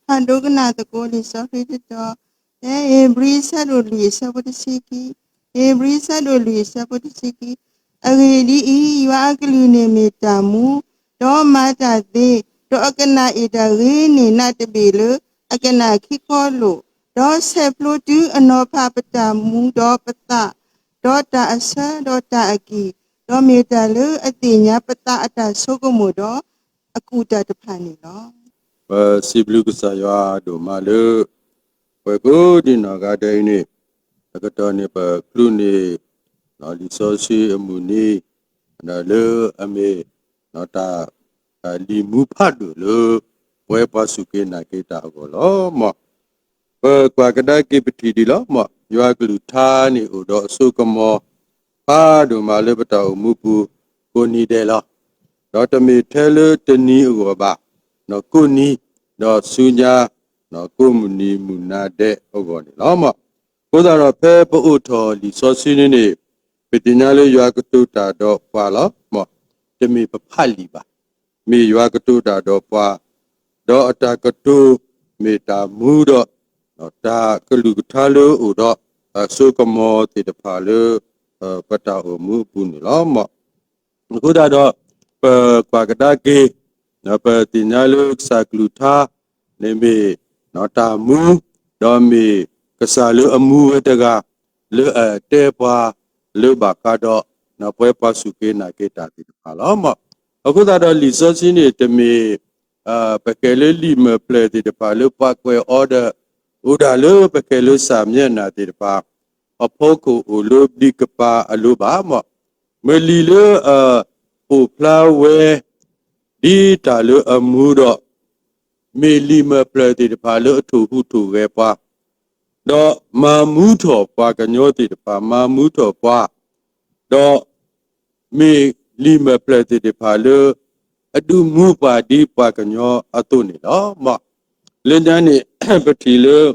ဖးဒိကနၣ်သကိးလံာ်စီဆှံတတီၤ, ဖဲဧ့ၤဘြံၤဆၢဒိၣ်လွံၢ်အဆၢဖိတဆံခံ, ဧ့ၤဘြံၤဆၢဒိၣ်လွံၢ်အဆၢဖိတဆံခံ, အဂ့ၢ်ဒ်အံၤ, ယွၤအကလုၢ်န့ၣ်မ့ၢ်တၢ်မူ, ဒီးမၤတၢ်သ့, ဒီးအကနၣ်အ့ၣ်တၢ်ဂ့ၤန့ၢ်နးတဘ့ၣ်လၢအကနၣ်ခံခီလိာ်, ဒီးဆဲးဖျိတုၤအနီၤဖးပတၢ်မူဒီးပသး, ဒီးတၢ်အဆၢဒီးတၢ်အကံၢ်, ဒီးမ့ၢ်တၢ်လၢအသ့ၣ်ညါပသးအတၢ်ဆိကမိၣ်ဒီး အကူၣ်တၢ်တဖၣ်န့ၣ်လီၤ. ပစံးဘျုးကစၢ်ယွၤဒိၣ်မးလၢ ပှၤကိးဒံနီၢ်ဂၤဒဲးအံၤန့ၣ်, အကတီၢ်န့ၣ်ပချုးန့ၢ် လံာ်စီဆှံအမုၢ်နံၤ လၢအမ့ၢ် တၢ် လံာ်မူဖးဒိၣ်လၢ ပဝဲပှၤစူၢ်က့ၤနာ်က့ၤတၢ်အဂီၢ်လီၤ. မ် ပကွၢ်ကဒါက့ၤပထံၣ်ဒံးလီၤ. မ် ယွၤကလုၢ်ကထါန့ၣ်အိၣ်ဒီးအစိကမီၤ ဖးဒိၣ်မးလၢပတၢ်အိၣ်မူပူၤ ကိးနံၤဒဲးလီၤ. ဒီးတမ့ၢ်ထဲလၢတနံၤအဂီၢ်ဘၣ်, ကိးနံၤ, ဒီးဆူညါ ကိးမုၢ်နံၤမုၢ်နၤဒဲးအဂီၢ်န့ၣ်လီၤ. မ် အဃိသတးဒီးဖဲပအိးထီၣ်လံာ်စီဆှံန့ၣ်န့ၣ်, ပသ့ၣ်ညါလၢယွၤကတိၤတၢ်ဒီးပှၤလီၤ. မ် တမ့ၢ်ပဖးလံာ်ဘၣ်, မ့ၢ်ယွၤကတိၤတၢ်ဒီးပှၤ, ဒီးအတၢ်ကတိၤမ့ၢ်တၢ်မူဒီး တၢ်ကလုၢ်ကထါလၢအိၣ်ဒီးအစိကမီၤသ့ၣ်တဖၣ်လၢ ပတၢ်အိၣ်မူအပူၤန့ၣ်လီၤ. မ် အဃိသတးဒီး ပကွၢ်ကဒါက့ၤ ပသ့ၣ်ညါလၢကစၢ်ကလုၢ်ကထါန့ၣ်မ့ၢ် တၢ်မူ, ဒီးမ့ၢ်ကစၢ်လၢအမူဝဲတဂၤ လၢအတဲပှၤလၢဘၣ်ဃးဒီး ပဝဲပှၤစူၢ်က့ၤနာ်က့ၤတၢ်သ့ၣ်တဖၣ်လီၤ. မ် အဃိသတးဒီးလံာ်စီဆှံန့ၣ်တမ့ၢ် ပဃဲၤလၢလံာ်မဲာ်ဖျၢၣ်သ့ၣ်တဖၣ်လၢပှၤကွဲးအီၤဒီး အိၣ်ဒၣ်လၢပဃဲၤလၢစၢ်မျဲၢ်နၢ်သ့ၣ်တဖၣ် အဖီခိၣ်အိၣ်လၢဘျံးကပၤအလိၤဘၣ်. မ် မ့ၢ်လံာ်လၢအ အိၣ်ဖျါဝဲ ဒ်တၢ်လၢအမူဒီး မ့ၢ်လံာ်မဲာ်ဖျၢၣ်သ့ၣ်တဖၣ်လၢအထိၣ်ဟူးထိၣ်ဂဲၤပှၤ, ဒီးမၤမူထီၣ်ပှၤကညီသ့ၣ်တဖၣ် မၤမူထီၣ်ပှၤ, ဒီး မ့ၢ်လံာ်မဲာ်ဖျၢၣ်သ့ၣ်တဖၣ်လၢ အဒုးမူပှၤဒ်ပှၤကညီအသိးန့ၣ်လီၤ. မ် လၢညါန့ၣ် ပထံၣ်လၢ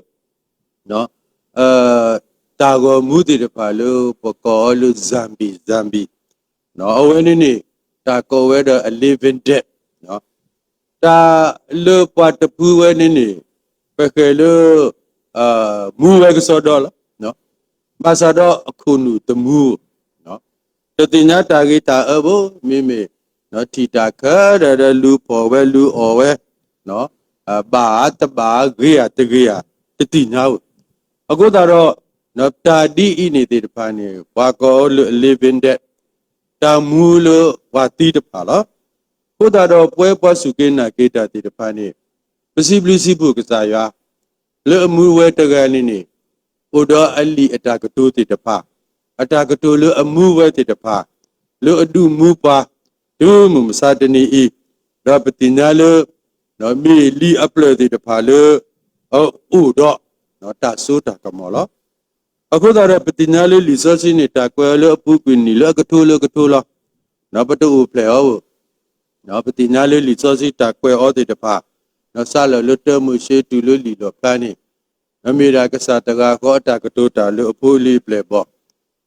တၢ်ဂီၤမူသ့ၣ်တဖၣ်လၢပကိးအီၤလၢ zombie zombie, အဝဲန့ၣ်န့ၣ် တၢ်ကိးဝဲဒီး a living dead, တၢ်လၢပှၤတဖုဝဲန့ၣ်န့ၣ် ပဃဲၤလၢ မူဝဲကစီဒီလီၤ. ဘၣ်ဆၣ်ဒီးအခိၣ်နူာ်တမူ, တသ့ၣ်ညါတၢ်ဂ့ၤတၢ်အၢဘၣ်, မ့မ့ၢ် ထံၣ်တၢ်ခဲဒီး လူၤဖီၣ်ဝဲလူၤအီၣ်ဝဲ, ဘၣ်ဧါတဘၣ်ဧါ ဂ့ၤဧါတဂ့ၤဧါ တသ့ၣ်ညါဝဲ. အဃိသတးဒီး တၢ်ဒ်အံၤန့ၣ်သ့ၣ်တဖၣ်န့ၣ် ပှၤကိးအီၤလၢ a living dead, တၢ်မူလၢပှၤသံတဖၣ်လီၤ. အဃိသတးဒီးပဝဲပှၤစူၢ်က့ၤနာ်က့ၤတၢ်သ့ၣ်တဖၣ်န့ၣ် ပစံးဘျုးစံးဖှိၣ်ကစၢ်ယွၤ လၢအမူဝဲတဂၤန့ၣ်န့ၣ် အိၣ်ဒီးအလံာ်အတၢ်ကတိၤသ့ၣ်တဖၣ်, အတၢ်ကတိၤလၢအမူဝဲသ့ၣ်တဖၣ် လၢအဒုးမူပှၤ တုၤမုၢ်မဆါတနံၤအံၤ, ဒီးပသ့ၣ်ညါလၢ မ့ၢ်လံာ်အဖျၢၣ်သ့ၣ်တဖၣ်လၢ အအိၣ်ဒီး တၢ်စိတၢ်ကမီၤလီၤ. အဃိသတးဒီးပသ့ၣ်ညါလၢလံာ်စီဆှံန့ၣ် တၢ်ကွဲးအီၤလၢအပူၤကွံာ်နံၣ်လၢအကထိလၢအကထိလီၤ. ပတအိၣ်ဖျဲၣ်အီၤဧိၤ, ပသ့ၣ်ညါလၢလံာ်စီဆှံတၢ်ကွဲးအီၤသ့ၣ်တဖၣ် စးလၢာ်လၢတၢမိၤၡ့တုၤလၢလံာ်လီၣ်ဖျါန့ၣ် မ့ၢ်ဒၣ်ကစၢ်တဂၤဃီအတၢ်ကတိၤတၢ်လၢအဖိအလံၤအပျဲၢ်အဘီၣ်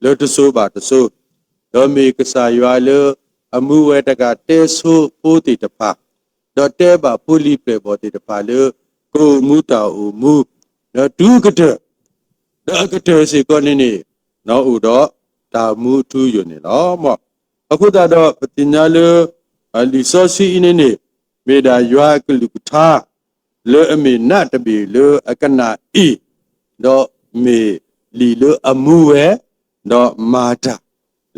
လၢတစိၤဘၣ်တစိၤ, ဒီးမ့ၢ်ကစၢ်ယွၤလၢအမူဝဲတဂၤတဲဆိဖိသ့ၣ်တဖၣ်, ဒီးတဲဘၣ်ဖိလံၤပျဲၢ်ဘီၣ်သ့ၣ်တဖၣ်လၢ ကအိၣ်မူတၢ်အိၣ်မူ ဒီးတုၤကတၢၢ် ဒီးအကတၢၢ်စ့ၢ်ကီးန့ၣ်န့ၣ် အိၣ်ဒီးတၢ်မူအထူအယိာ်န့ၣ်လီၤ. အဃိသတးဒီးပသ့ၣ်ညါလၢ လံာ်စီဆှံအံၤန့ၣ်န့ၣ် မ့ၢ်ဒၣ်ယွၤအကလုၢ်ကထါ လၢအမ့ၢ်နးတဘ့ၣ်လၢအကနၣ်အ့ၣ်, ဒီးမ့ၢ်လံာ်လၢအမူဝဲ, ဒီးမၤတၢ်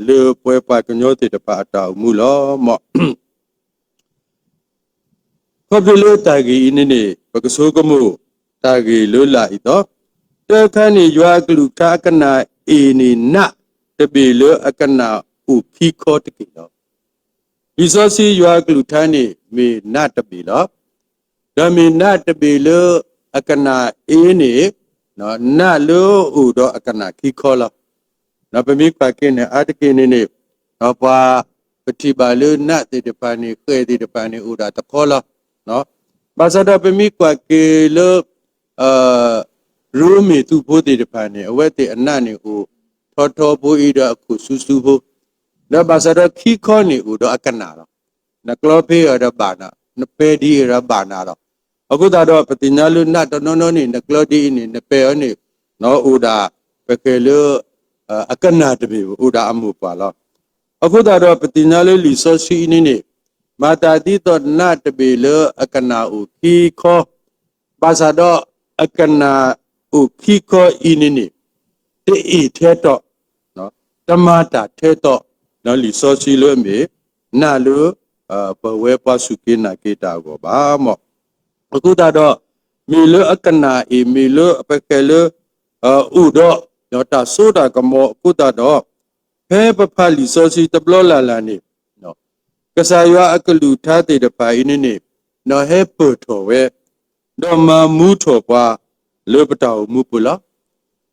လၢပဝဲပှၤကညီသ့ၣ်တဖၣ်အတၢ်အိၣ်မူလီၤ. မ် ခီဖျိလၢတၢ်ဂ့ၢ်အံၤန့ၣ်န့ၣ် ပကဆိကမိၣ်တၢ်ဂ့ၢ်လၢလာ်အံၤသီ, တၢ်ခါန့ၣ် ယွၤအကလုၢ်ကထါအကနၣ်အ့ၣ်န့ၣ် နးတဘ့ၣ်လၢအကနၣ်အိၣ်ခံခီတက့ၢ်လီၤ. လံာ်စီဆှံယွၤအကလုၢ်ကထါန့ၣ် မ့ၢ်နးတဘ့ၣ်လီၤ. ဒီးမ့ၢ်နးတဘ့ၣ်လၢအကနၣ်အ့ၣ်န့ၣ် နးလၢအအိၣ်ဒီးအကနၣ်ခံခီလီၤ. ပမ့ၢ်ကွၢ်က့ၤန့ၣ် အါတက့ၢ်န့ၣ်န့ၣ် ပှၤ ပထံၣ်ဘၣ်လၢနးသ့ၣ်တဖၣ်န့ၣ် ဃဲၣ်သ့ၣ်တဖၣ်န့ၣ် အိၣ်ဒၣ်တခီလီၤ. ဘၣ်ဆၣ်ဒီးပမ့ၢ်ကွၢ်က့ၤလၢ ရိမ့ၤသုးဖိသ့ၣ်တဖၣ်န့ၣ် အဝဲသ့ၣ်အနးန့ၣ်အိၣ်ထီထီဖိအံၤဒီးအခိၣ်ဆူဆူဖိ, ဒီးဘၣ်ဆၣ်ဒီးခံခီန့ၣ်အိၣ်ဒီးအကနၣ်လီၤ. နကျီဖဲအံၤဒီးဘၣ်နၤ, နပဲဒ်အံၤဒီးဘၣ်နၤလီၤ. အဃိသတးဒီး ပသ့ၣ်ညါလၢနးတနီၤနီၤန့ၣ် နကျၢဒ်အံၤန့ၣ် နပဲာ်အီၤန့ၣ် အိၣ်ဒၣ် ပဃဲၤလၢ အကနၣ်တမ့ၢ် အိၣ်ဒၣ်အမိၢ်ပှၢ်လီၤ. အဃိသတးဒီး ပသ့ၣ်ညါလၢလံာ်စီဆှံအံၤန့ၣ်န့ၣ် မၤသးဒ်သိးနးတဘ့ၣ်လၢအကနၣ်အိၣ်ခံခီ ဘၣ်ဆၣ်ဒီး အကနၣ်အိၣ်ခံခီအံၤန့ၣ်န့ၣ် တအ့ၣ်ထဲတီး, တမၤတၢ်ထဲတီး လံာ်စီဆှံလၢအမ့ၢ် နးလၢ ပဝဲပှၤစူၢ်က့ၤနာ်က့ၤတၢ်အဂီၢ်ဘၣ်မၢ်. အဃိသတးဒီး မ့ၢ်လၢအကနၣ်အ့ၣ် မ့ၢ်လၢအပဃဲၤလၢ အိၣ်ဒီး တၢ်စိတၢ်ကမီၤအဃိသတးဒီး ဖဲပဖးလံာ်စီဆှံတဘျီလၢ်လၢ်န့ၣ် ကစၢ်ယွၤအကလုၢ်ကထါသ့ၣ်တဖၣ်အံၤန့ၣ်န့ၣ် ဟဲပၢၢ်ထီၣ်ဝဲ ဒီးမၤမူထီၣ်ပှၤလၢပတၢ်အိၣ်မူပူၤလီၤ.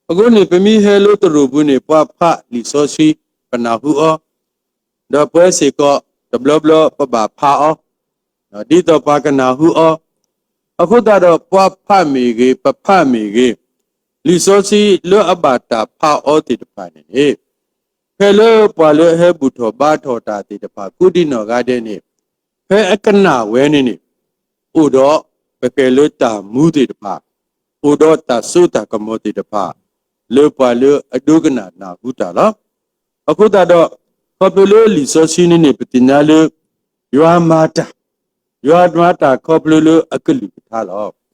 အဃိန့ၣ် ပမ့ၢ်ဟဲလၢသရိာ်ပူၤန့ၣ် ပှၤဖးလံာ်စီဆှံ ပနၢ်ဟူအီၤ, ဒီးပဝဲစ့ၢ်ကီး တဘျီဘျီပဘၣ်ဖးအီၤ ဒ်သိးပှၤကနၢ်ဟူအီၤ. အဃိသတးဒီး ပှၤဖးမ့ၢ်ဂ့ၤ ပဖးမ့ၢ်ဂ့ၤ, လံာ်စီဆှံလၢအဘၣ်တၢ်ဖးအီၤသ့ၣ်တဖၣ်န့ၣ်န့ၣ် ဖဲလၢပှၤလၢအဟဲဘူၣ်ထီၣ်ဘါထီၣ်တၢ်သ့ၣ်တဖၣ် ကိးဒံနီၢ်ဂၤဒဲးန့ၣ် ဖဲအကနၣ်ဝဲန့ၣ်န့ၣ် အိၣ်ဒီးပဃဲၤလၢတၢ်မူသ့ၣ်တဖၣ်, အိၣ်ဒီးတၢ်စိတၢ်ကမီၤသ့ၣ်တဖၣ် လၢပှၤလၢအဒိကနၣ်နၢ်ဟူတၢ်လီၤ. အဃိသတးဒီး ခီဖျိလၢလံာ်စီဆှံန့ၣ်န့ၣ် ပသ့ၣ်ညါလၢ ယွၤမၤတၢ်, ယွၤမၤတၢ်ခီဖျိလၢအကလုၢ်ကထါလီၤ.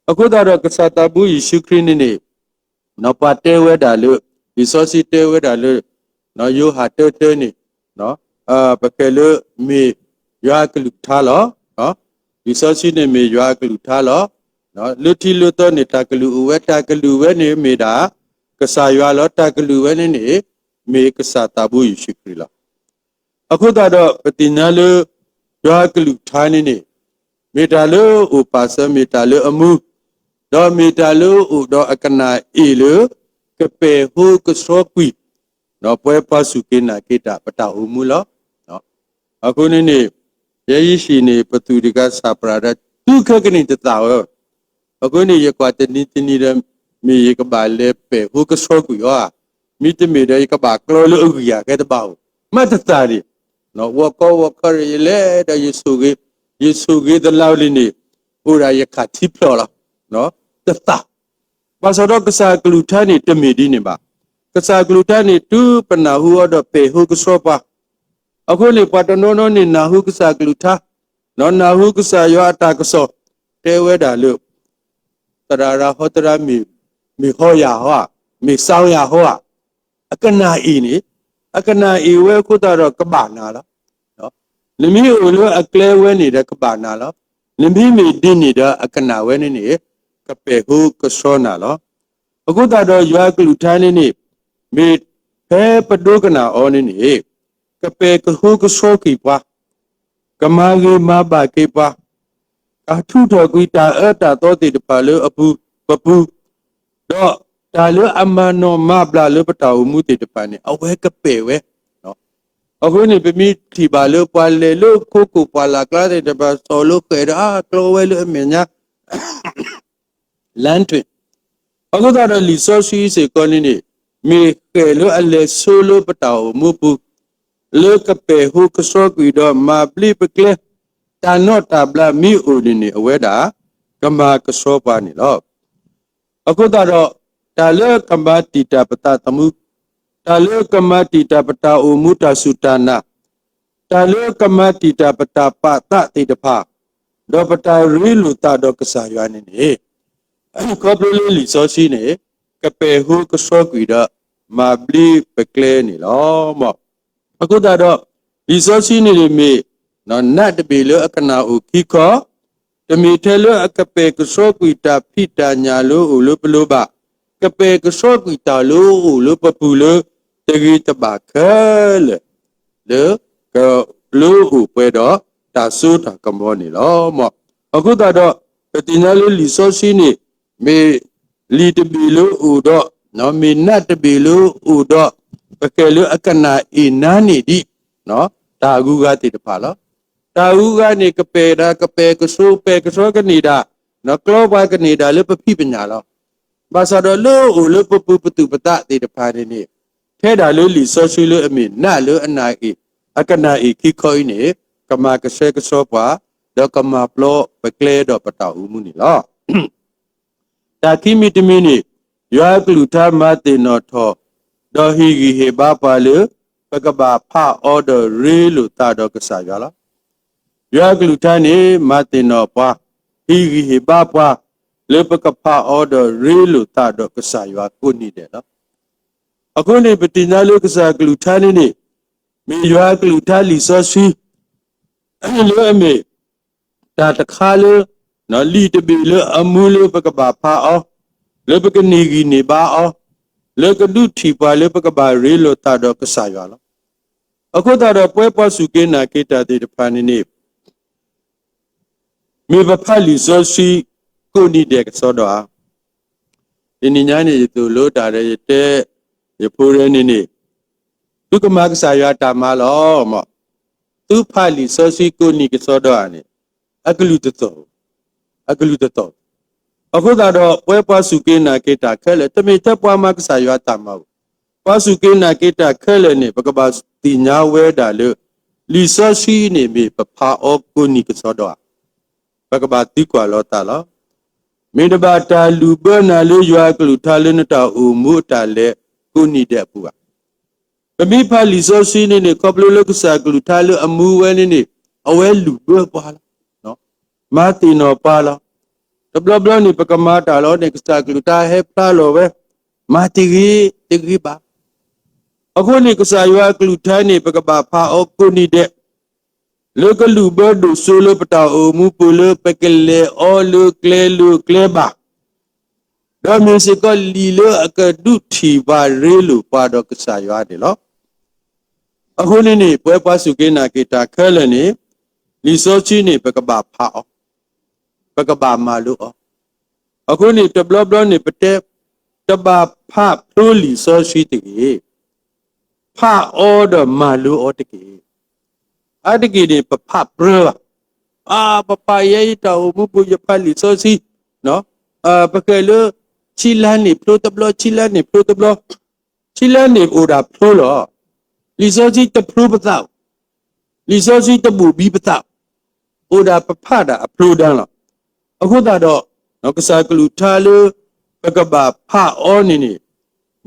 အဃိသတးဒီး ကစၢ်သးဘိယ့ၣ်ၡူးခရံာ်န့ၣ်န့ၣ် ပှၤတဲဝဲဒၣ်လၢ လံာ်စီဆှံတဲဝဲဒၣ်လၢ ယိၤဟၣ်တၢတၢန့ၣ် ပဃဲၤလၢမ့ၢ်ယွၤအကလုၢ်ကထါလီၤ. လံာ်စီဆှံန့ၣ်မ့ၢ်ယွၤအကလုၢ်ကထါလီၤ. လၢထံလၢသီန့ၣ် တၢ်ကလုၢ်အိၣ်ဝဲ, တၢ်ကလုၢ်ဝဲန့ၣ်မ့ၢ်ဒၣ် ကစၢ်ယွၤလီၤ. တၢ်ကလုၢ်ဝဲန့ၣ်န့ၣ် မ့ၢ်ကစၢ်သးဘိယ့ၣ်ၡူးခရံာ်လီၤ. အဃိသတးဒီး ပသ့ၣ်ညါလၢ ယွၤအကလုၢ်ကထါန့ၣ်န့ၣ် မ့ၢ်တၢ်လၢအိၣ်ပာ်စၢၤ မ့ၢ်တၢ်လၢအမူ, ဒီးမ့ၢ်တၢ်လၢအိၣ်ဒီးအကနၣ်အ့ၣ်လၢ ကပဲာ်ဟိကဆှီကွံာ် ပဝဲပှၤစူၢ်က့ၤနာ်က့ၤတၢ် ပတၢ်အိၣ်မူလီၤ. အဃိန့ၣ်န့ၣ် ယဲယဟံၣ်န့ၣ် ပသူၣ်တဂၤစၢ်ပြၢ်ဒီး တုၤခဲကနံၣ်တသးဝဲ. အဃိန့ၣ် ယကွၢ်တနံၤတနံၤဒီး မ့ၢ်ယကဘၣ်လဲၤပဲာ်ဟိကဆှီကွံာ်အီၤဧါ, မ့တမ့ၢ်ဒီး ယကဘၣ်ကျီလၢအဂံၢ်ဧါ ကဲတဘၣ်ဧိၤ, မ့ၢ်တသးန့ၣ် ဝီၤကီဝီၤခီရ့ၣ် ယလဲၤဒီး ယဆိၣ်ဂ့ၤ, ယဆိၣ်ဂ့ၤသလးလံန့ၣ် အိၣ်ဒၣ်ယခးထံဖျီၣ်လီၤ. တသး, ဘၣ်ဆၣ်ဒီးကစၢ်အကလုၢ်ကထါန့ၣ် တမ့ၢ်ဒ်န့ၣ်ဘၣ်. ကစၢ်အကလုၢ်ကထါန့ၣ် တုၤပနၢ်ဟူအီၤဒီးပဲာ်ဟိကဆှီပှၤ, အဃိန့ၣ် ပှၤတနီၤနီၤန့ၣ် နၢ်ဟူကစၢ်အကလုၢ်ကထါ, ဒီးနၢ်ဟူကစၢ်ယွၤအတၢ်ကစီၣ် တဲဝဲဒၣ်လၢ သရၣ်ရၤဟီသရၣ်မ့ၢ်, မ့ၢ်ဟီယၢ်ဟီဧါ, မ့ၢ်စၢ်ယၢ်ဟီဧါ, အကနၣ်အ့ၣ်န့ၣ်, အကနၣ်အ့ၣ်ဝဲအဃိသတးဒီးကဘၣ်နၤလီၤ. နမ့ၢ်အိၣ်လၢအကျဲဝဲန့ၣ်ဒီးကဘၣ်နၤလီၤ. နမ့မ့ၢ်ဒ်န့ၣ်ဒီးအကနၣ်ဝဲန့ၣ်န့ၣ် ကပဲာ်ဟိကဆှီနၤလီၤ. အဃိသတးဒီးယွၤအကလုၢ်ကထါန့ၣ်န့ၣ် မ့ၢ်ဖဲပဒိကနၣ်အီၤန့ၣ်န့ၣ် ကပဲာ်ကဟိကဆှီကွံာ်ပှၤ, ကမၤဂ့ၤမၤဘၣ်က့ၤပှၤ, ကထူးထီၣ်ကွံာ်တၢ်အၢတၢ်သီသ့ၣ်တဖၣ်လၢအပူၤ, ပပူၤ, ဒီးတၢ်လၢအမၤနီၣ်မၤဘျါလၢပတၢ်အိၣ်မူသ့ၣ်တဖၣ်န့ၣ် အဝဲကပဲာ်ဝဲ. အဃိန့ၣ် ပမ့ၢ်ထံၣ်ဘၣ်လၢပှၤလဲၤလၢခိခိၣ်ပှၢ်လၢ်ကျါသ့ၣ်တဖၣ် စီၤလၢဃဲၤဒီး အကျီဝဲလၢအမဲာ်ညါ လမ်းထွင်. အဃိသတးဒီးလံာ်စီဆှံစ့ၢ်ကီးန့ၣ်န့ၣ် မ့ၢ်ဃဲၤလၢအလဲၤဆိလၢပတၢ်အိၣ်မူပူၤ, လၢကပဲာ်ဟိကဆှီကွံာ်ဒီးမၤဘျ့ပကျဲ, တၢ်နီၣ်တၢ်ဘျါမ့ၢ်အိၣ်န့ၣ်န့ၣ် အဝဲဒၣ်ကမၤကဆှီပှၤန့ၣ်လီၤ. အဃိသတးဒီး တၢ်လၢကမၤတံာ်တာ်ပသးသမူ, တၢ်လၢကမၤတံာ်တာ်ပတၢ်အိၣ်မူတၢ်စူၢ်တၢ်နာ်, တၢ်လၢကမၤတံာ်တာ်ပတၢ်ပာ်သးသ့ၣ်တဖၣ်, ဒီးပတၢ်ရ့လိာ်သးဒီးကစၢ်ယွၤန့ၣ်န့ၣ် ခီဖျိလၢလံာ်စီဆှံန့ၣ် ကပဲာ်ဟိကဆှီကွံာ်ဒီး မၤဘျ့ပကျဲန့ၣ်လီၤ. အဃိသတးဒီး လံာ်စီဆှံန့ၣ်န့ၣ်မ့ၢ် နးတဘ့ၣ်လၢအကနၣ်အိၣ်ခံခီ, တမ့ၢ်ထဲလၢအကပဲာ်ကဆှီကွံာ်တၢ်ဖံးတၢ်ညၣ်လၢအိၣ်လၢပလိၤဘၣ်, ကပဲာ်ကဆှီကွံာ်တၢ်လၢအိၣ်လၢပပူၤလၢ တဂ့ၤတဘၣ်ခဲလၢာ် လၢ က လၢအိၣ်ပှဲၤဒီးတၢ်စိတၢ်ကမီၤန့ၣ်လီၤ. အဃိသတးဒီး ပသ့ၣ်ညါလၢလံာ်စီဆှံန့ၣ် မ့ၢ်လံာ်တဘ့ၣ်လၢအိၣ်ဒီး မ့ၢ်နးတဘ့ၣ်လၢအိၣ်ဒီး ပကဲလၢအကနၣ်အ့ၣ်နါန့ၢ်ဒံး တၢ်အဂုၤအဂၤသ့ၣ်တဖၣ်လီၤ. တၢ်အဂုၤအဂၤန့ၣ် ကပဲာ်ဒၣ် ကပဲာ်ကဆှီ ပဲာ်ကဆှီကန့ၢ်ဒၣ် ကျီပှၤကန့ၢ်ဒၣ်လၢပဖံးပညၣ်လီၤ. ဘၣ်ဆၣ်ဒီးလၢအိၣ်လၢပပူၤပသူၣ်ပသးသ့ၣ်တဖၣ်န့ၣ်န့ၣ် ထဲဒၣ်လၢလံာ်စီဆှံလၢအမ့ၢ်နးလၢအနၢ်အ့ၣ် အကနၣ်အ့ၣ်ခံခီအံၤန့ၣ် ကမၤကဆှဲကဆှီပှၤ ဒီးကမၤပျီပကျဲဒီးပတၢ်အိၣ်မူန့ၣ်လီၤ. တၢ်ခံမံၤတမံၤန့ၣ်, ယွၤအကလုၢ်ကထါမၤသ့ၣ်နီၣ်ထီၣ်, ဒီးဟ့ၣ်ဂံၢ်ဟ့ၣ်ဘါပှၤလၢ ပကဘၣ်ဖးအီၤဒီးရ့လိာ်သးဒီးကစၢ်ယွၤလီၤ. ယွၤအကလုၢ်ကထါန့ၣ် မၤသ့ၣ်နီၣ်ပှၤ, ဟ့ၣ်ဂံၢ်ဟ့ၣ်ဘါပှၤ, လၢပကဖးအီၤဒီးရ့လိာ်သးဒီးကစၢ်ယွၤကိးနံၤဒဲးလီၤ. အဃိန့ၣ် ပသ့ၣ်ညါလၢကစၢ်အကလုၢ်ကထါန့ၣ်န့ၣ်, မ့ၢ်ယွၤအကလုၢ်ကထါလံာ်စီဆှံ လၢအမ့ၢ် တၢ်တခါလၢ လံာ်တဘ့ၣ်လၢအမူလၢပကဘၣ်ဖးအီၤ, လၢပကန့ၢ်ဂံၢ်န့ၢ်ဘါအီၤ, လၢကဒုးထံၣ်ပှၤလၢပကဘၣ်ရ့လိာ်သးဒီးကစၢ်ယွၤလီၤ. အဃိသတးဒီးပဝဲပှၤစူၢ်က့ၤနာ်က့ၤတၢ်သ့ၣ်တဖၣ်န့ၣ်န့ၣ် မ့ၢ်ပဖးလံာ်စီဆှံ ကိးနံၤဒဲးကစီဒီဧါ. တနံၤညါန့ၣ် ယသိၣ်လိတၢ်ဒီးယတဲ ယဖိရဲန့ၣ်န့ၣ်, သုကမၤကစၢ်ယွၤတၢ်မၤလီၤ. သုဖးလံာ်စီဆှံကိးနံၤကစီဒီဧါန့ၣ် အကလုၢ်တသီၣ်, အကလုၢ်တသီၣ်. အဃိသတးဒီး ပဝဲပှၤစူၢ်က့ၤနာ်က့ၤတၢ်ခဲလၢာ် တမ့ၢ်ထဲပှၤမၤကစၢ်ယွၤတၢ်မၤဘၣ်, ပှၤစူၢ်က့ၤနာ်က့ၤတၢ်ခဲလၢာ်န့ၣ် ပကဘၣ်သ့ၣ်ညါဝဲဒၣ်လၢ လံာ်စီဆှံန့ၣ်မ့ၢ်ပဖးအီၤကိးနံၤကစီဒီဧါ. ပကဘၣ်သံကွၢ်လီၤသးလီၤ. မ့ၢ်တဘၣ်တၢ်လူၢ်ဘၢနၤလၢယွၤအကလုၢ်ကထါလၢနတၢ်အိၣ်မူအတၢ်လဲၤကိးနံၤဒဲးအပူၤဧါ. ပမ့ၢ်ဖးလံာ်စီဆှံန့ၣ်န့ၣ် ခီဖျိလၢကစၢ်အကလုၢ်ကထါလၢအမူဝဲန့ၣ်န့ၣ် အဝဲလူၢ်ဘၢပှၤလီၤ. မၤသ့ၣ်နီၣ်ပှၤလီၤ. တဘျီဘျီန့ၣ် ပကမၤတၢ်လီၤန့ၣ် ကစၢ်အကလုၢ်ကထါဟဲဖျါလီၤဝဲ, မၤတဂ့ၤ, တဂ့ၤဘၣ်. အဃိန့ၣ် ကစၢ်ယွၤအကလုၢ်ကထါန့ၣ် ပကဘၣ်ဖးအီၤကိးနံၤဒဲး လၢကလူၢ်ဘၢဒိၣ်စိလၢပတၢ်အိၣ်မူပူၤလၢပကလဲၤအီၤလၢကျဲလိၤကျဲဘၣ်, ဒီးမ့ၢ်စ့ၢ်ကီးလံာ်လၢအကဒုးထံၣ်ပှၤရ့လိာ်ပှၤဒီးကစၢ်ယွၤန့ၣ်လီၤ. အဃိန့ၣ်န့ၣ် ပဝဲပှၤစူၢ်က့ၤနာ်က့ၤတၢ်ခဲလၢာ်န့ၣ် လံာ်စီဆှံန့ၣ် ပကဘၣ်ဖးအီၤ, ပကဘၣ်မၤလိအီၤ. အဃိန့ၣ် တဘျီဘျီန့ၣ် ပတဲ တဘၣ်ဖးဖျိလံာ်စီဆှံတဂ့ၤ, ဖးအီၤဒီးမၤလိအီၤတက့ၢ်. အါတက့ၢ်န့ၣ် ပဖးပြၢဘၣ်. အါ, ပဖးယဲယတၢ်အိၣ်မူပူၤ ယဖးလံာ်စီဆှံ, ပဃဲၤလၢ ဆံလါန့ၣ်ဖျိတဘျီ, ဆံလါန့ၣ်ဖျိတဘျီ, ဆံလါန့ၣ်အိၣ်ဒၣ်ဖျိလီၤ. လံာ်စီဆှံတဖျိပသး, လံာ်စီဆှံတဘိၣ်ဘံပသး, အိၣ်ဒၣ်ပဖးဒၣ်အဖျိဒါလီၤ. အဃိသတးဒီး ကစၢ်ကလုၢ်ကထါလၢ ပကဘၣ်ဖးအီၤန့ၣ်န့ၣ်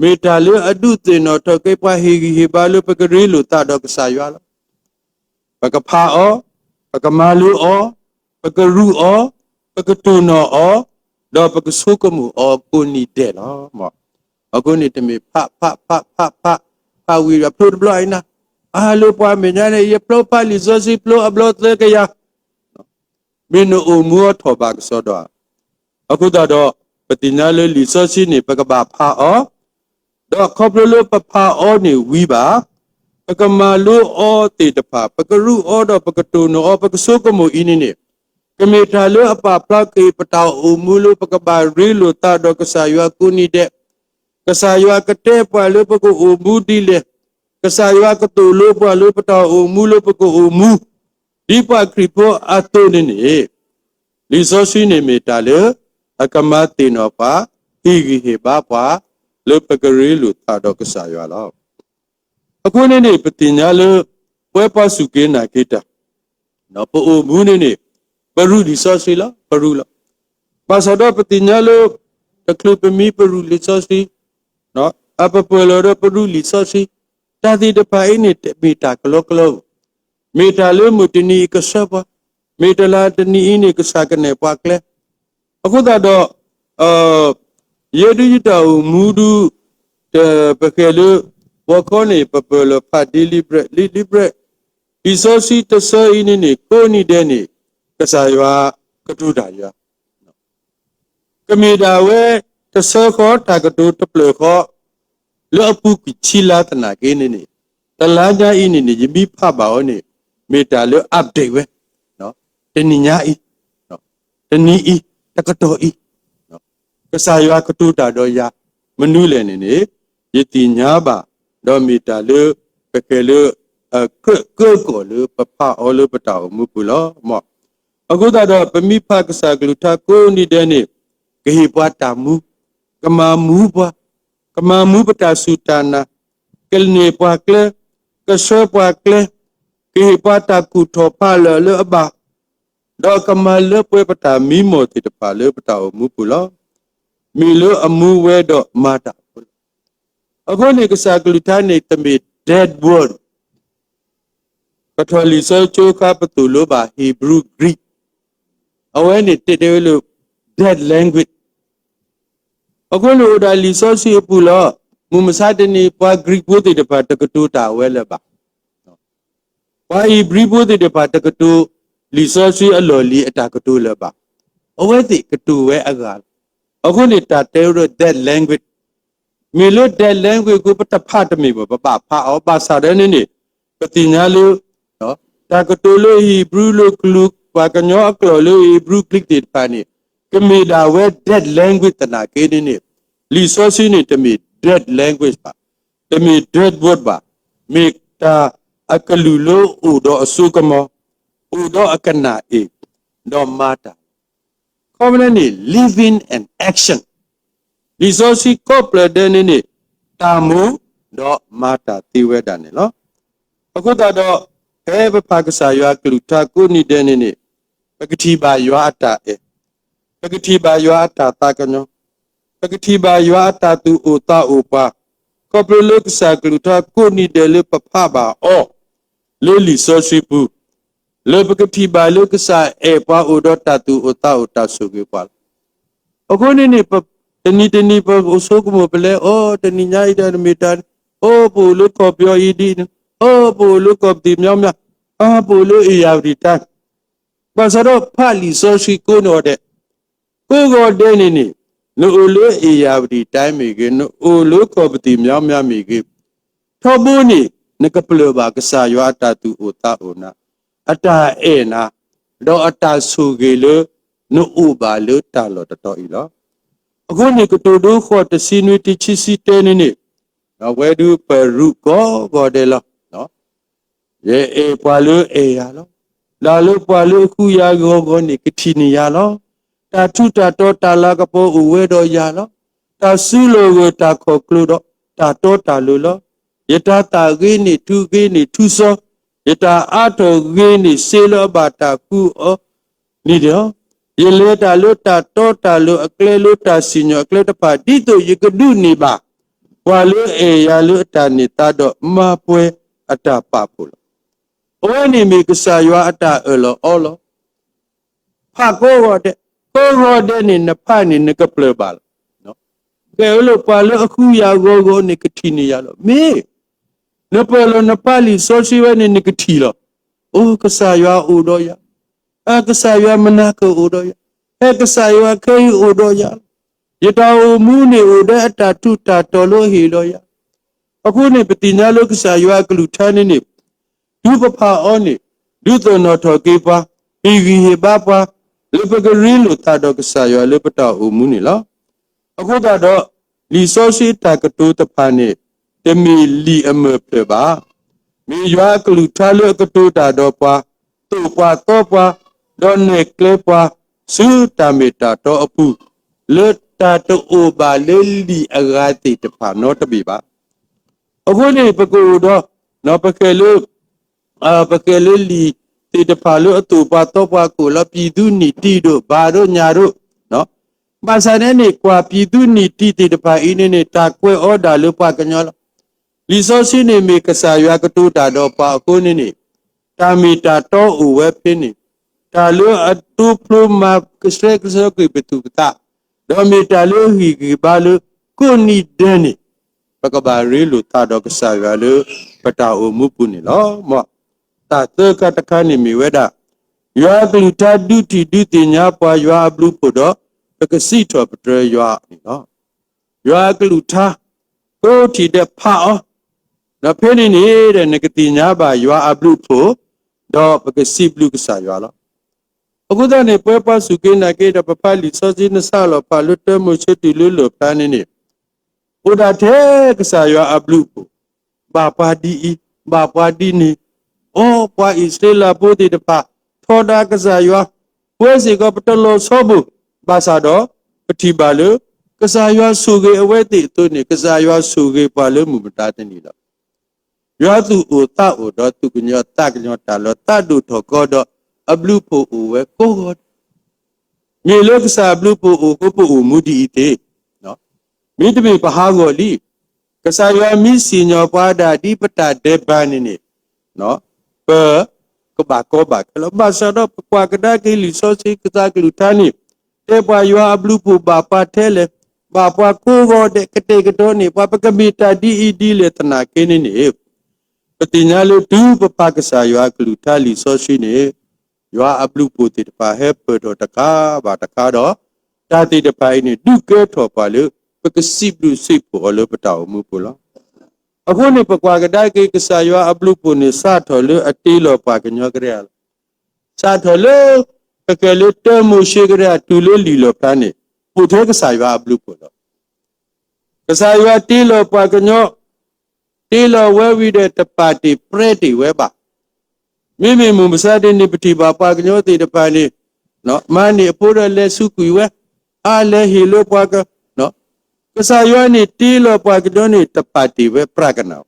မ့ၢ်တၢ်လၢအဒုးသ့ၣ်နီၣ်ထီၣ်က့ၤပှၤဟ့ၣ်ဂံၢ်ဟ့ၣ်ဘါလၢပကရ့လိာ်သးဒီးကစၢ်ယွၤလီၤ. ပကဖးအီၤ, ပကမၤလိအီၤ, ပကရူးအီၤ, ပကတိၢ်နီၣ်အီၤ, ဒီးပကဆိကမိၣ်အီၤကိးနံၤဒဲးလီၤ. အဃိန့ၣ် တမ့ၢ်ဖး, ဖး, ဖး, ဖး, ဖး, ဖးဝံၤဒီးဖျိတဘျီအံၤနၤ, အါလၢပှၤမဲာ်ညါန့ၣ် ယဖျိဖးလံာ်စီဆှံဖျိအဘျီသၢကယၤ မ့ၢ်နအိၣ်မူအီၤထီၣ်ဘၣ်ကစီဒီဧါ. အဃိသတးဒီး ပသ့ၣ်ညါလၢလံာ်စီဆှံန့ၣ် ပကဘၣ်ဖးအီၤ, ဒီးခီဖျိလၢပဖးအီၤန့ၣ်ဝံၤဘၣ်, ပကမၤလိအီၤသ့ၣ်တဖၣ်, ပကရူးအီၤဒီးပကတိၢ်နီၣ်အီၤ, ပကဆိကမိၣ်အံၤန့ၣ်န့ၣ် ကမ့ၢ်တၢ်လၢအပာ်ဖျါက့ၤပတၢ်အိၣ်မူလၢပကဘၣ်ရ့လိာ်သးဒီးကစၢ်ယွၤကိးနံၤဒဲး, ကစၢ်ယွၤကတဲပှၤလၢပကအိၣ်မူဒ်လဲၣ်, ကစၢ်ယွၤကသိၣ်လိပှၤလၢပတၢ်အိၣ်မူလၢပကအိၣ်မူ ဒ်ပှၤခရံာ်ဖိအသိးန့ၣ်န့ၣ်, လံာ်စီဆှံန့ၣ်မ့ၢ်တၢ်လၢ အကမၤသ့ၣ်နီၣ်ပှၤ, ဟ့ၣ်ဂံၢ်ဟ့ၣ်ဘါပှၤ လၢပကရ့လိာ်သးဒီးကစၢ်ယွၤလီၤ. အဃိန့ၣ်န့ၣ် ပသ့ၣ်ညါလၢ ပဝဲပှၤစူၢ်က့ၤနာ်က့ၤတၢ် ပအိၣ်မူန့ၣ်န့ၣ် ပရူးလံာ်စီဆှံလီၤ, ပရူးလီၤ. ဘၣ်ဆၣ်ဒီးပသ့ၣ်ညါလၢ တချုးပမ့ၢ်ပရူးလံာ်စီဆှံ, အပပၢၢ်လီၤဒီးပရူးလံာ်စီဆှံ, တၢ်သ့ၣ်တဖၣ်အံၤန့ၣ် တမ့ၢ်တၢ်ကလီကလီဘၣ်. မ့ၢ်တၢ်လၢမုၢ်တနံၤအံၤကဆှၢပှၤ, မ့ၢ်တလါတနံၤအံၤန့ၣ် ကစၢ်ကနဲၣ်ပှၤကျဲ အဃိသတးဒီး ယဲဒုးယတၢ်အိၣ်မူဒုး ပဃဲၤလၢ ဂီၤခီန့ၣ် ပပၢၢ်လီၤဖး daily bread, daily bread, လံာ်စီဆှံတဆၢအံၤန့ၣ်န့ၣ် ကိးနံၤဒဲးန့ၣ် ကစၢ်ယွၤကတိၤတၢ်ယွၤ ကမ့ၢ်ဒၣ်ဝဲ တဆၢဃီတၢ်ကတိၤတဖျၢၣ်ဃီ လၢအပူၤကွံာ်ဆံလါသနာ်က့န့ၣ်န့ၣ် တလါညါအံၤန့ၣ်န့ၣ် ယမ့ၢ်ဖးဘၣ်အီၤန့ၣ် မ့ၢ်တၢ်လၢ update ဝဲ တနံၤညါအံၤ, တနံၤအံၤ, တကတီၢ်အံၤ, ကစၢ်ယွၤကတိၤတၢ်ဒီးယၤ မနုၤလဲၣ်န့ၣ်န့ၣ် ယသ့ၣ်ညါဘၣ်, ဒီးမ့ၢ်တၢ်လၢ ပဃဲၤလၢ ကၢၢ်ကၢၢ်ကီၢ်လၢပဖးအီၤလၢပတၢ်အိၣ်မူပူၤလီၤ. အဃိသတးဒီး ပမ့ၢ်ဖးကစၢ်ကလုၢ်ကထါကိးနံၤဒဲးန့ၣ် ကဟ့ၣ်ပှၤတၢ်မူ, ကမၤမူပှၤ, ကမၤမူပတၢ်စူၢ်တၢ်နာ်, ကန့ၢ်ပှၤကျဲ, ကဆှၢပှၤကျဲ, ကဟ့ၣ်ပှၤတၢ်ကူၣ်ထီၣ်ဖးလၢာ်လၢအဘၣ် ဒီးကမၤလၢပှဲၤပတၢ်မံမီၢ်သ့ၣ်တဖၣ်လၢပတၢ်အိၣ်မူပူၤလီၤ. မ့ၢ်လၢအမူဝဲဒီးမၤတၢ်အဃိလီၤ. အဃိန့ၣ်ကစၢ်ကလုၢ်ကထါန့ၣ် တမ့ၢ် dead word ပထီၣ်လံာ်စီဆှံကၠိခါပသိၣ်လိဘၣ် Hebrew Greek အဝဲန့ၣ်တဲတဲဝဲလၢ dead language အဃိန့ၣ်အိၣ်ဒၣ်လံာ်စီဆှံအပူၤလီၤ. မုၢ်မဆါတနံၤပှၤ Greek ဖိသ့ၣ်တဖၣ်တကတိၤတၢ်ဝဲလၢၤဘၣ်. ပှၤ Hebrew ဖိသ့ၣ်တဖၣ်တကတိၤ လံာ်စီဆှံအလီၢ်လံၤအတၢ်ကတိၤလၢၤဘၣ်. အဝဲသ့ၣ်ကတိၤဝဲအဂၤလီၤ. အဃိန့ၣ်တၢ်တဲဝဲဒီး dead language မ့ၢ်လၢ dead language အဃိ ပတဖးတမ့ၢ်ဘၣ် ပဘၣ်ဖးအီၤ ဘၣ်ဆၣ်ဒီးန့ၣ်န့ၣ် ပသ့ၣ်ညါလၢ တၢ်ကတိၤလၢ Hebrew လၢကလူး ပှၤကညီအကျိာ်လၢ Hebrew Greek သ့ၣ်တဖၣ်န့ၣ် ကမ့ၢ်ဒၣ်ဝဲ dead language သနာ်က့န့ၣ်န့ၣ် လံာ်စီဆှံန့ၣ်တမ့ၢ် dead language ဘၣ်, တမ့ၢ် dead word ဘၣ်, မ့ၢ်တၢ်အကလုၢ်လၢအိၣ်ဒီးအစိကမီၤ, အိၣ်ဒီးအကနၣ်အ့ၣ်, ဒီးမၤတၢ် ခီပညီန့ၣ် living and action လံာ်စီဆှံကိးဖျၢၣ်ဒဲးန့ၣ်န့ၣ် တၢ်မူ ဒီးမၤတၢ်သ့ဝဲဒၣ်န့ၣ်လီၤ. အဃိသတးဒီး ဖဲပဖးကစၢ်ယွၤအကလုၢ်ကထါကိးနံၤဒဲးန့ၣ်န့ၣ် ပကထံၣ်ဘၣ်ယွၤအတၢ်အဲၣ်, ပကထံၣ်ဘၣ်ယွၤအတၢ်သးကညီၤ, ပကထံၣ်ဘၣ်ယွၤအတၢ်သူၣ်အိၣ်သးအိၣ်ပှၤ ခီဖျိလၢကစၢ်ကလုၢ်ကထါကိးနံၤဒဲးလၢပဖးဘၣ်အီၤ လၢလံာ်စီဆှံပူၤ လၢပကထံၣ်ဘၣ်လၢကစၢ်အဲၣ်ပှၤအိၣ်ဒီးတၢ်သူၣ်အိၣ်သးအိၣ်တၢ်ဆိၣ်ဂ့ၤပှၤလီၤ. အဃိန့ၣ်န့ၣ် တနံၤတနံၤပအိၣ်ဆိကမိၣ်ပလဲၤအီၤ တနံၤညါအံၤတၢ်တမ့ၢ်တၢ်န့ၣ် အိၣ်ပအိၣ်လၢကီၢ်ပယီၤ India န့ၣ် အိၣ်ပအိၣ်လၢကီၢ်ပသံၣ်မညီမညီ အပအိၣ်လၢ ဧရာဝတီတိုင်း ဘၣ်ဆၣ်ဒီးဖးလံာ်စီဆှံကိးန့ၢ်အီၤဒဲး ကိးဂီၤဒဲးန့ၣ်န့ၣ် နအိၣ်လၢ ဧရာဝတီတိုင်း မ့ၢ်ဂ့ၤ နအိၣ်လၢကီၢ်ပသံၣ်မညီမညီမ့ၢ်ဂ့ၤ ထီဘိန့ၣ် နကပျၢၢ်ဘၣ်ကစၢ်ယွၤအတၢ်သူၣ်အိၣ်သးအိၣ်နၤ, အတၢ်အဲၣ်နၤ, ဒီးအတၢ်ဆိၣ်ဂ့ၤလၢ နအိၣ်ဘၣ်လၢတၢ်လီၢ်တတီၤအံၤလီၤ. အဃိန့ၣ် ကတိၤဒိဃီၣ်တဆံနွံ တဆံဆံတဲန့ၣ်န့ၣ် အဝဲဒုးပရူးကိးဂီၤဒဲးလီၤ. ယအဲၣ်ပှၤလၢအဲၣ်ယၤလီၤ. လၢလၢပှၤလၢအဃုယၤဂီၤဂီၤန့ၣ် ကထံၣ်န့ၢ်ယၤလီၤ. တၢ်ထူးတၢ်တီၤတၢ်လၤကပီၤအိၣ်ဝဲဒီးယၤလီၤ. တၢ်စုလီၢ်ဂၢၢ်တၢ်ခီၣ်ကျိဒီး တၢ်တီတၢ်လိၤလီၤ. ယတၢ်သးဂ့ၤန့ၣ်ထူဂ့ၤန့ၣ်ထူစီ, ယတၢ်အါထီၣ်ဂ့ၤန့ၣ် စ့လၢအဘၣ်တၢ်ဃုအီၤန့ၣ်လီၤ. ယလဲၤတၢ်လၢတၢ်တီတၢ်လိၤအကျဲ လၢတၢ်စံၣ်ညီၣ်အကျဲတဖၣ် ဒ်သိးယကဒုးန့ၢ်ဘၣ် ပှၤလၢအဲၣ်ယၤလၢအတၢ်န့ၢ်သါ ဒီးမၤပှဲၤအတၢ်ပာ်ဖှိၣ်လီၤ. အဝဲန့ၣ်မ့ၢ်ကစၢ်ယွၤအတၢ်အၢၣ်လီၤအီလီၤ. ဖးကိးဂီၤဒဲး, ကိးဂီၤဒဲးန့ၣ် နဖးန့ၣ် နကပျၢၢ်ဘၣ်လီၤ. ကဲဝဲလၢပှၤလၢအဃုယၤဂီၤဂီၤန့ၣ် ကထံၣ်န့ၢ်ယၤလီၤ. မ့ၢ် နပၢၢ်လီၤနဖးလံာ်စီဆှံဝဲန့ၣ် နကထံၣ်လီၤ. အိ ကစၢ်ယွၤအိၣ်ဒီးယၤ, အကစၢ်ယွၤမနၤကအိၣ်ဒီးယၤ, ဟဲကစၢ်ယွၤခဲအံၤအိၣ်ဒီးယၤလီၤ. ယတၢ်အိၣ်မူန့ၣ်အိၣ်ဒီးအတၢ်ထူးတၢ်တီၤလၢအဟ့ၣ်လီၤယၤ. အဃိန့ၣ် ပသ့ၣ်ညါလၢကစၢ်ယွၤအကလုၢ်ကထါန့ၣ်န့ၣ် တုၤပဖးအီၤန့ၣ် ဒုးသ့ၣ်နီၣ်ထီၣ်က့ၤပှၤ, ဟ့ၣ်ဂံၢ်ဟ့ၣ်ဘါပှၤ လၢပကရ့လိာ်သးဒီးကစၢ်ယွၤလၢပတၢ်အိၣ်မူန့ၣ်လီၤ. အဃိသတးဒီး လံာ်စီဆှံတၢ်ကတိၤတဖၣ်န့ၣ် တမ့ၢ်လံာ်အမၢၢ်ဖျၢၣ်ဘၣ်. မ့ၢ်ယွၤအကလုၢ်ကထါလၢအကတိၤတၢ်ဒီးပှၤ, သိၣ်ပှၤသီပှၤ, ဒီးနဲၣ်ကျဲပှၤ ဆူတၢ်မ့ၢ်တၢ်တီအပူၤ, လၢတၢ်တအိၣ်ဘၣ်လၢလံာ်အဂၤသ့ၣ်တဖၣ်နီတဘ့ၣ်ဘၣ်. အဃိန့ၣ် ပကအိၣ်ဒီး ပဃဲၤလၢ ပဃဲၤလၢလံာ်သ့ၣ်တဖၣ်လၢအသိၣ်ပှၤသီပှၤကအိၣ်လီၤ ပြည်သူ့နည်းတည် ဒိၣ် ဘၣ်ဒိၣ်ညၣ်ဒိၣ်, ဘၣ်ဆၣ်န့ၣ်န့ၣ် ကွၢ် ပြည်သူ့နည်းတည် သ့ၣ်တဖၣ်အံၤန့ၣ်န့ၣ် တၢ်ကွဲးအီၤဒၣ်လၢပှၤကညီလီၤ. လံာ်စီဆှံန့ၣ်မ့ၢ်ကစၢ်ယွၤကတိၤတၢ်ဒီးပှၤအဃိန့ၣ်န့ၣ် တၢ်မ့ၢ်တၢ်တီအိၣ်ဝဲဖဲန့ၣ်, တၢ်လၢအတိဖျိမၤကဆှဲကဆှီကွံာ်ပသူၣ်ပသး, ဒီးမ့ၢ်တၢ်လၢအဂံၢ်ဂံၢ်ဘါလၢကိးနံၤဒဲးန့ၣ် ပကဘၣ်ရ့လိာ်သးဒီးကစၢ်ယွၤလၢ ပတၢ်အိၣ်မူပူၤန့ၣ်လီၤ. မ်တၢ်သၢခါတခါန့ၣ်မ့ၢ်ဝဲဒၣ် ယွၤအကလုၢ်ကထါဒုးထံၣ်ဒုးသ့ၣ်ညါပှၤယွၤအဘျုးအဖှိၣ်ဒီး ပကစံးထီၣ်ပတြၢၤယွၤန့ၣ်လီၤ. ယွၤအကလုၢ်ကထါ ကိးထံၣ်ဒဲးဖးအီၤ, ဒီးဖဲန့ၣ်န့ၣ်ဒီး နကသ့ၣ်ညါဘၣ်ယွၤအဘျုးအဖှိၣ်, ဒီးပကစံးဘျုးကစၢ်ယွၤလီၤ. အဃိသတးန့ၣ် ပဝဲပှၤစူၢ်က့ၤနာ်က့ၤဒီး ပဖးလံာ်စီဆှံ နစးလီၤဖးလၢတၢမိၤၡ့တုၤလၢလီၣ်ဖျါန့ၣ်န့ၣ် အိၣ်ဒၣ်ထဲကစၢ်ယွၤအဘျုးအဖှိၣ်, ဘၣ်ပှၤဒ်အံၤ, ဘၣ်ပှၤဒ်န့ၣ်, အိ ပှၤအံၣ်စရ့လးဖိသ့ၣ်တဖၣ် ထီဒါကစၢ်ယွၤ, ပဝဲစ့ၢ်ကီးပတလီၤဆီဘၣ်, ဘၣ်ဆၣ်ဒီး ပထံၣ်ဘၣ်လၢ ကစၢ်ယွၤဆိၣ်ဂ့ၤအဝဲသ့ၣ်အသိးန့ၣ် ကစၢ်ယွၤဆိၣ်ဂ့ၤပှၤလၢမုၢ်မတၤတနံၤလီၤ. ယွၤသူၣ်အိၣ်သးအိၣ်ဒီးသူၣ်ကညီၤသးကညီၤတၢ်လီၤသးဒိၣ်ထီၣ်ကီဒီး ကစၢ်ယွၤအဘျုးအဖှိၣ်အိၣ်ဝဲကိးဂီၤဒဲး, မ့ၢ်လၢကစၢ်အဘျုးအဖှိၣ်အိၣ်အဃိ ပအိၣ်မူဒ်အံၤသ့, မ့တမ့ၢ်ပဟးဂီၤလံ. ကစၢ်ယွၤမ့ၢ်စံၣ်ညီၣ်ပှၤဒၣ်ဒ်ပတၢ်ဒဲးဘးန့ၣ်န့ၣ်, ပကဘၣ်ကီဘၣ်ခဲလီၤ. ဘၣ်ဆၣ်ဒီးပကွၢ်ကဒါက့ၤလံာ်စီဆှံကစၢ်ကလုၢ်ကထါန့ၣ်, တဲပှၤယွၤအဘျုးအဖှိၣ်ဘၣ်ပှၤထဲလဲၣ်, ဘၣ်ပှၤကိးဂီၤဒဲး ကတဲာ်ကတီၤန့ၢ်ပှၤ ပကမ့ၢ်တၢ်ဒ်အံၤဒ်လဲၣ်သနာ်က့န့ၣ်န့ၣ်, ပသ့ၣ်ညါလၢတုၤပဖးကစၢ်ယွၤအကလုၢ်ကထါလံာ်စီဆှံန့ၣ်, ယွၤအဘျုးအဖှိၣ်သ့ၣ်တဖၣ်ဟဲပၢၢ်ထီၣ်တခါဘၣ်တခါဒီး, တၢ်သ့ၣ်တဖၣ်အံၤန့ၣ် ဒုးကဲထီၣ်ပှၤလၢ ပကစံးဘျုးစံးဖှိၣ်အီၤလၢပတၢ်အိၣ်မူပူၤလီၤ. အဃိန့ၣ် ပကွၢ်ကဒါက့ၤကစၢ်ယွၤအဘျုးအဖှိၣ်န့ၣ် စးထီၣ်လၢအတ့လီၤပှၤကညီကရၢလီၤ. စးထီၣ်လၢ ကကဲလၢတၢမိၤၡ့ကရၢတုၤလၢလံာ်လီၣ်ဖျါန့ၣ်, အိၣ်ထဲကစၢ်ယွၤအဘျုးအဖှိၣ်လီၤ. ကစၢ်ယွၤတ့လီၤပှၤကညီ, တ့လီၤဝဲဝံၤဒီးတပာ်တ့ၢ်ပြဲတ့ၢ်ဝဲဘၣ်. မ့မ့ၢ်မုၢ်မဆါတနံၤ ပထံၣ်ဘၣ်ပှၤကညီသ့ၣ်တဖၣ်န့ၣ်, မၤန့ၢ်အဖိဒီးလဲၤဆူကွံာ်ဝဲ, အါလဲၤဟ့ၣ်လၢပှၤက, ကစၢ်ယွၤန့ၣ်တ့လီၤပှၤကညီန့ၣ် တပာ်တ့ၢ်ဝဲပြးကနၣ်,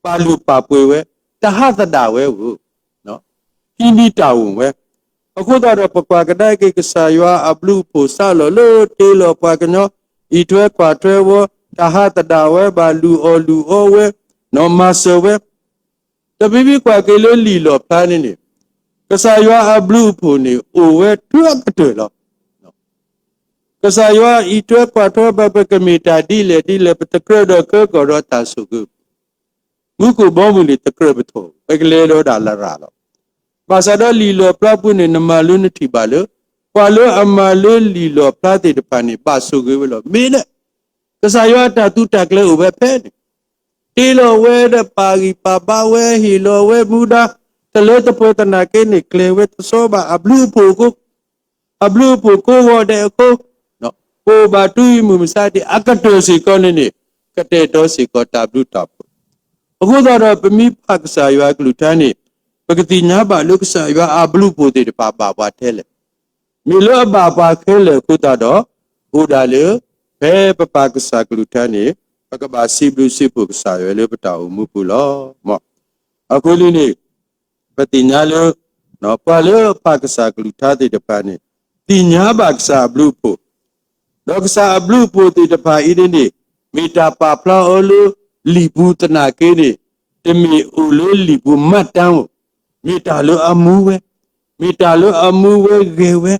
ပာ်လုၢ်ပာ်ပှ့ၤဝဲ, တဟးသဒၣ်ဝဲဧိၤ ဟံးန့ၢ်တၢ်အိၣ်ဝဲ. အဃိသတးဒီး ပကွၢ်ကဒါက့ၤကစၢ်ယွၤအဘျုးအဖှိၣ်စးလီၤလၢတ့လီၤပှၤကညီ, အံးထွဲကွၢ်ထွဲဝီ, တၢ်ဟးသဒၣ်ဝဲဘၣ်, လုၢ်အီၣ်လုၢ်အီဝဲ, မၤစၢၤဝဲ. တမံၤမံၤကွၢ်က့ၤလၢလံာ်လီၣ်ဖျါန့ၣ်န့ၣ်, ကစၢ်ယွၤအဘျုးအဖှိၣ်န့ၣ် အိၣ်ဝဲတုၤအကတၢၢ်လီၤ. ကစၢ်ယွၤအံးထွဲကွၢ်ထွဲဘၣ်ပကမ့ၢ်တၢ်ဒ်လဲၣ်ဒ်လဲၣ် ပတကြၢးဒီးကဲကီၢ်ဒီးတၢ်ဆိၣ်ဂ့ၤ, မူခိၣ်ဘီမုၢ်န့ၣ်တကြၢးပထီၣ်, ပကလဲၤဒီးဒၣ်လရာ်လီၤ. ဘၣ်ဆၣ်ဒီးလံာ်လီၣ်ဖျါပူၤန့ၣ် နမၤလိနထံၣ်ဘၣ်လၢ ပှၤလၢအမၤလိလံာ်လီၣ်ဖျါသ့ၣ်တဖၣ်န့ၣ် ဘၣ်ဆိၣ်ဂ့ၤဝဲလီၤ. မ့ၢ်လၢ ကစၢ်ယွၤအတၢ်သူတၢ်ကျဲၤအိၣ်ဝဲဖဲန့ၣ်, တ့လီၤဝဲဒီးပာ်ဂံၢ်ပာ်ဘါဝဲ ဟ့ၣ်လီၤဝဲမူဒါ, တလၢတပှဲၤသနာ်က့န့ၣ် ကျဲၤဝဲတစီဘၣ်အဘျုးအဖှိၣ်အဃိ, အဘျုးအဖှိၣ်ကိးဂီၤဒဲးအဃိ, ပအိၣ်ဘၣ်တုၤအံၤမုၢ်မဆါတနံၤ အကတၢၢ်စ့ၢ်ကီးန့ၣ်န့ၣ်, ကတဲာ်ကတီၤစ့ၢ်ကီးတၢ်ဘျုးတၢ်ဖှိၣ်. အဃိသတးဒီး ပမ့ၢ်ဖးကစၢ်ယွၤအကလုၢ်ကထါန့ၣ်, ပကသ့ၣ်ညါဘၣ်လၢကစၢ်ယွၤအဘျုးအဖှိၣ်သ့ၣ်တဖၣ်ဘၣ်ပှၤထဲလဲၣ်. မ့ၢ်လၢအဘၣ်ပှၤခဲလၢာ်အဃိသတးဒီး, အိၣ်ဒၣ်လၢ ဖဲပဖးကစၢ်ကလုၢ်ကထါန့ၣ်, ပကဘၣ်စံးဘျုးစံးဖှိၣ်ကစၢ်ယွၤလၢပတၢ်အိၣ်မူပူၤလီၤ. အဃိန့ၣ်န့ၣ်, ပသ့ၣ်ညါလၢ ပှၤလၢအဖးကစၢ်ကလုၢ်ကထါသ့ၣ်တဖၣ်န့ၣ်, သ့ၣ်ညါဘၣ်ကစၢ်အဘျုးအဖှိၣ်, ဒီးကစၢ်အဘျုးအဖှိၣ်သ့ၣ်တဖၣ်အံၤန့ၣ်န့ၣ်, မ့ၢ်တၢ်ပာ်ဖျါအီၤလၢလံာ်ပူၤသနာ်က့န့ၣ်, တမ့ၢ်အိၣ်လၢလံာ်ပူၤမှတ်တမ်းဧိၤ, မ့ၢ်တၢ်လၢအမူဝဲ, မ့ၢ်တၢ်လၢအမူဝဲဂဲၤဝဲ,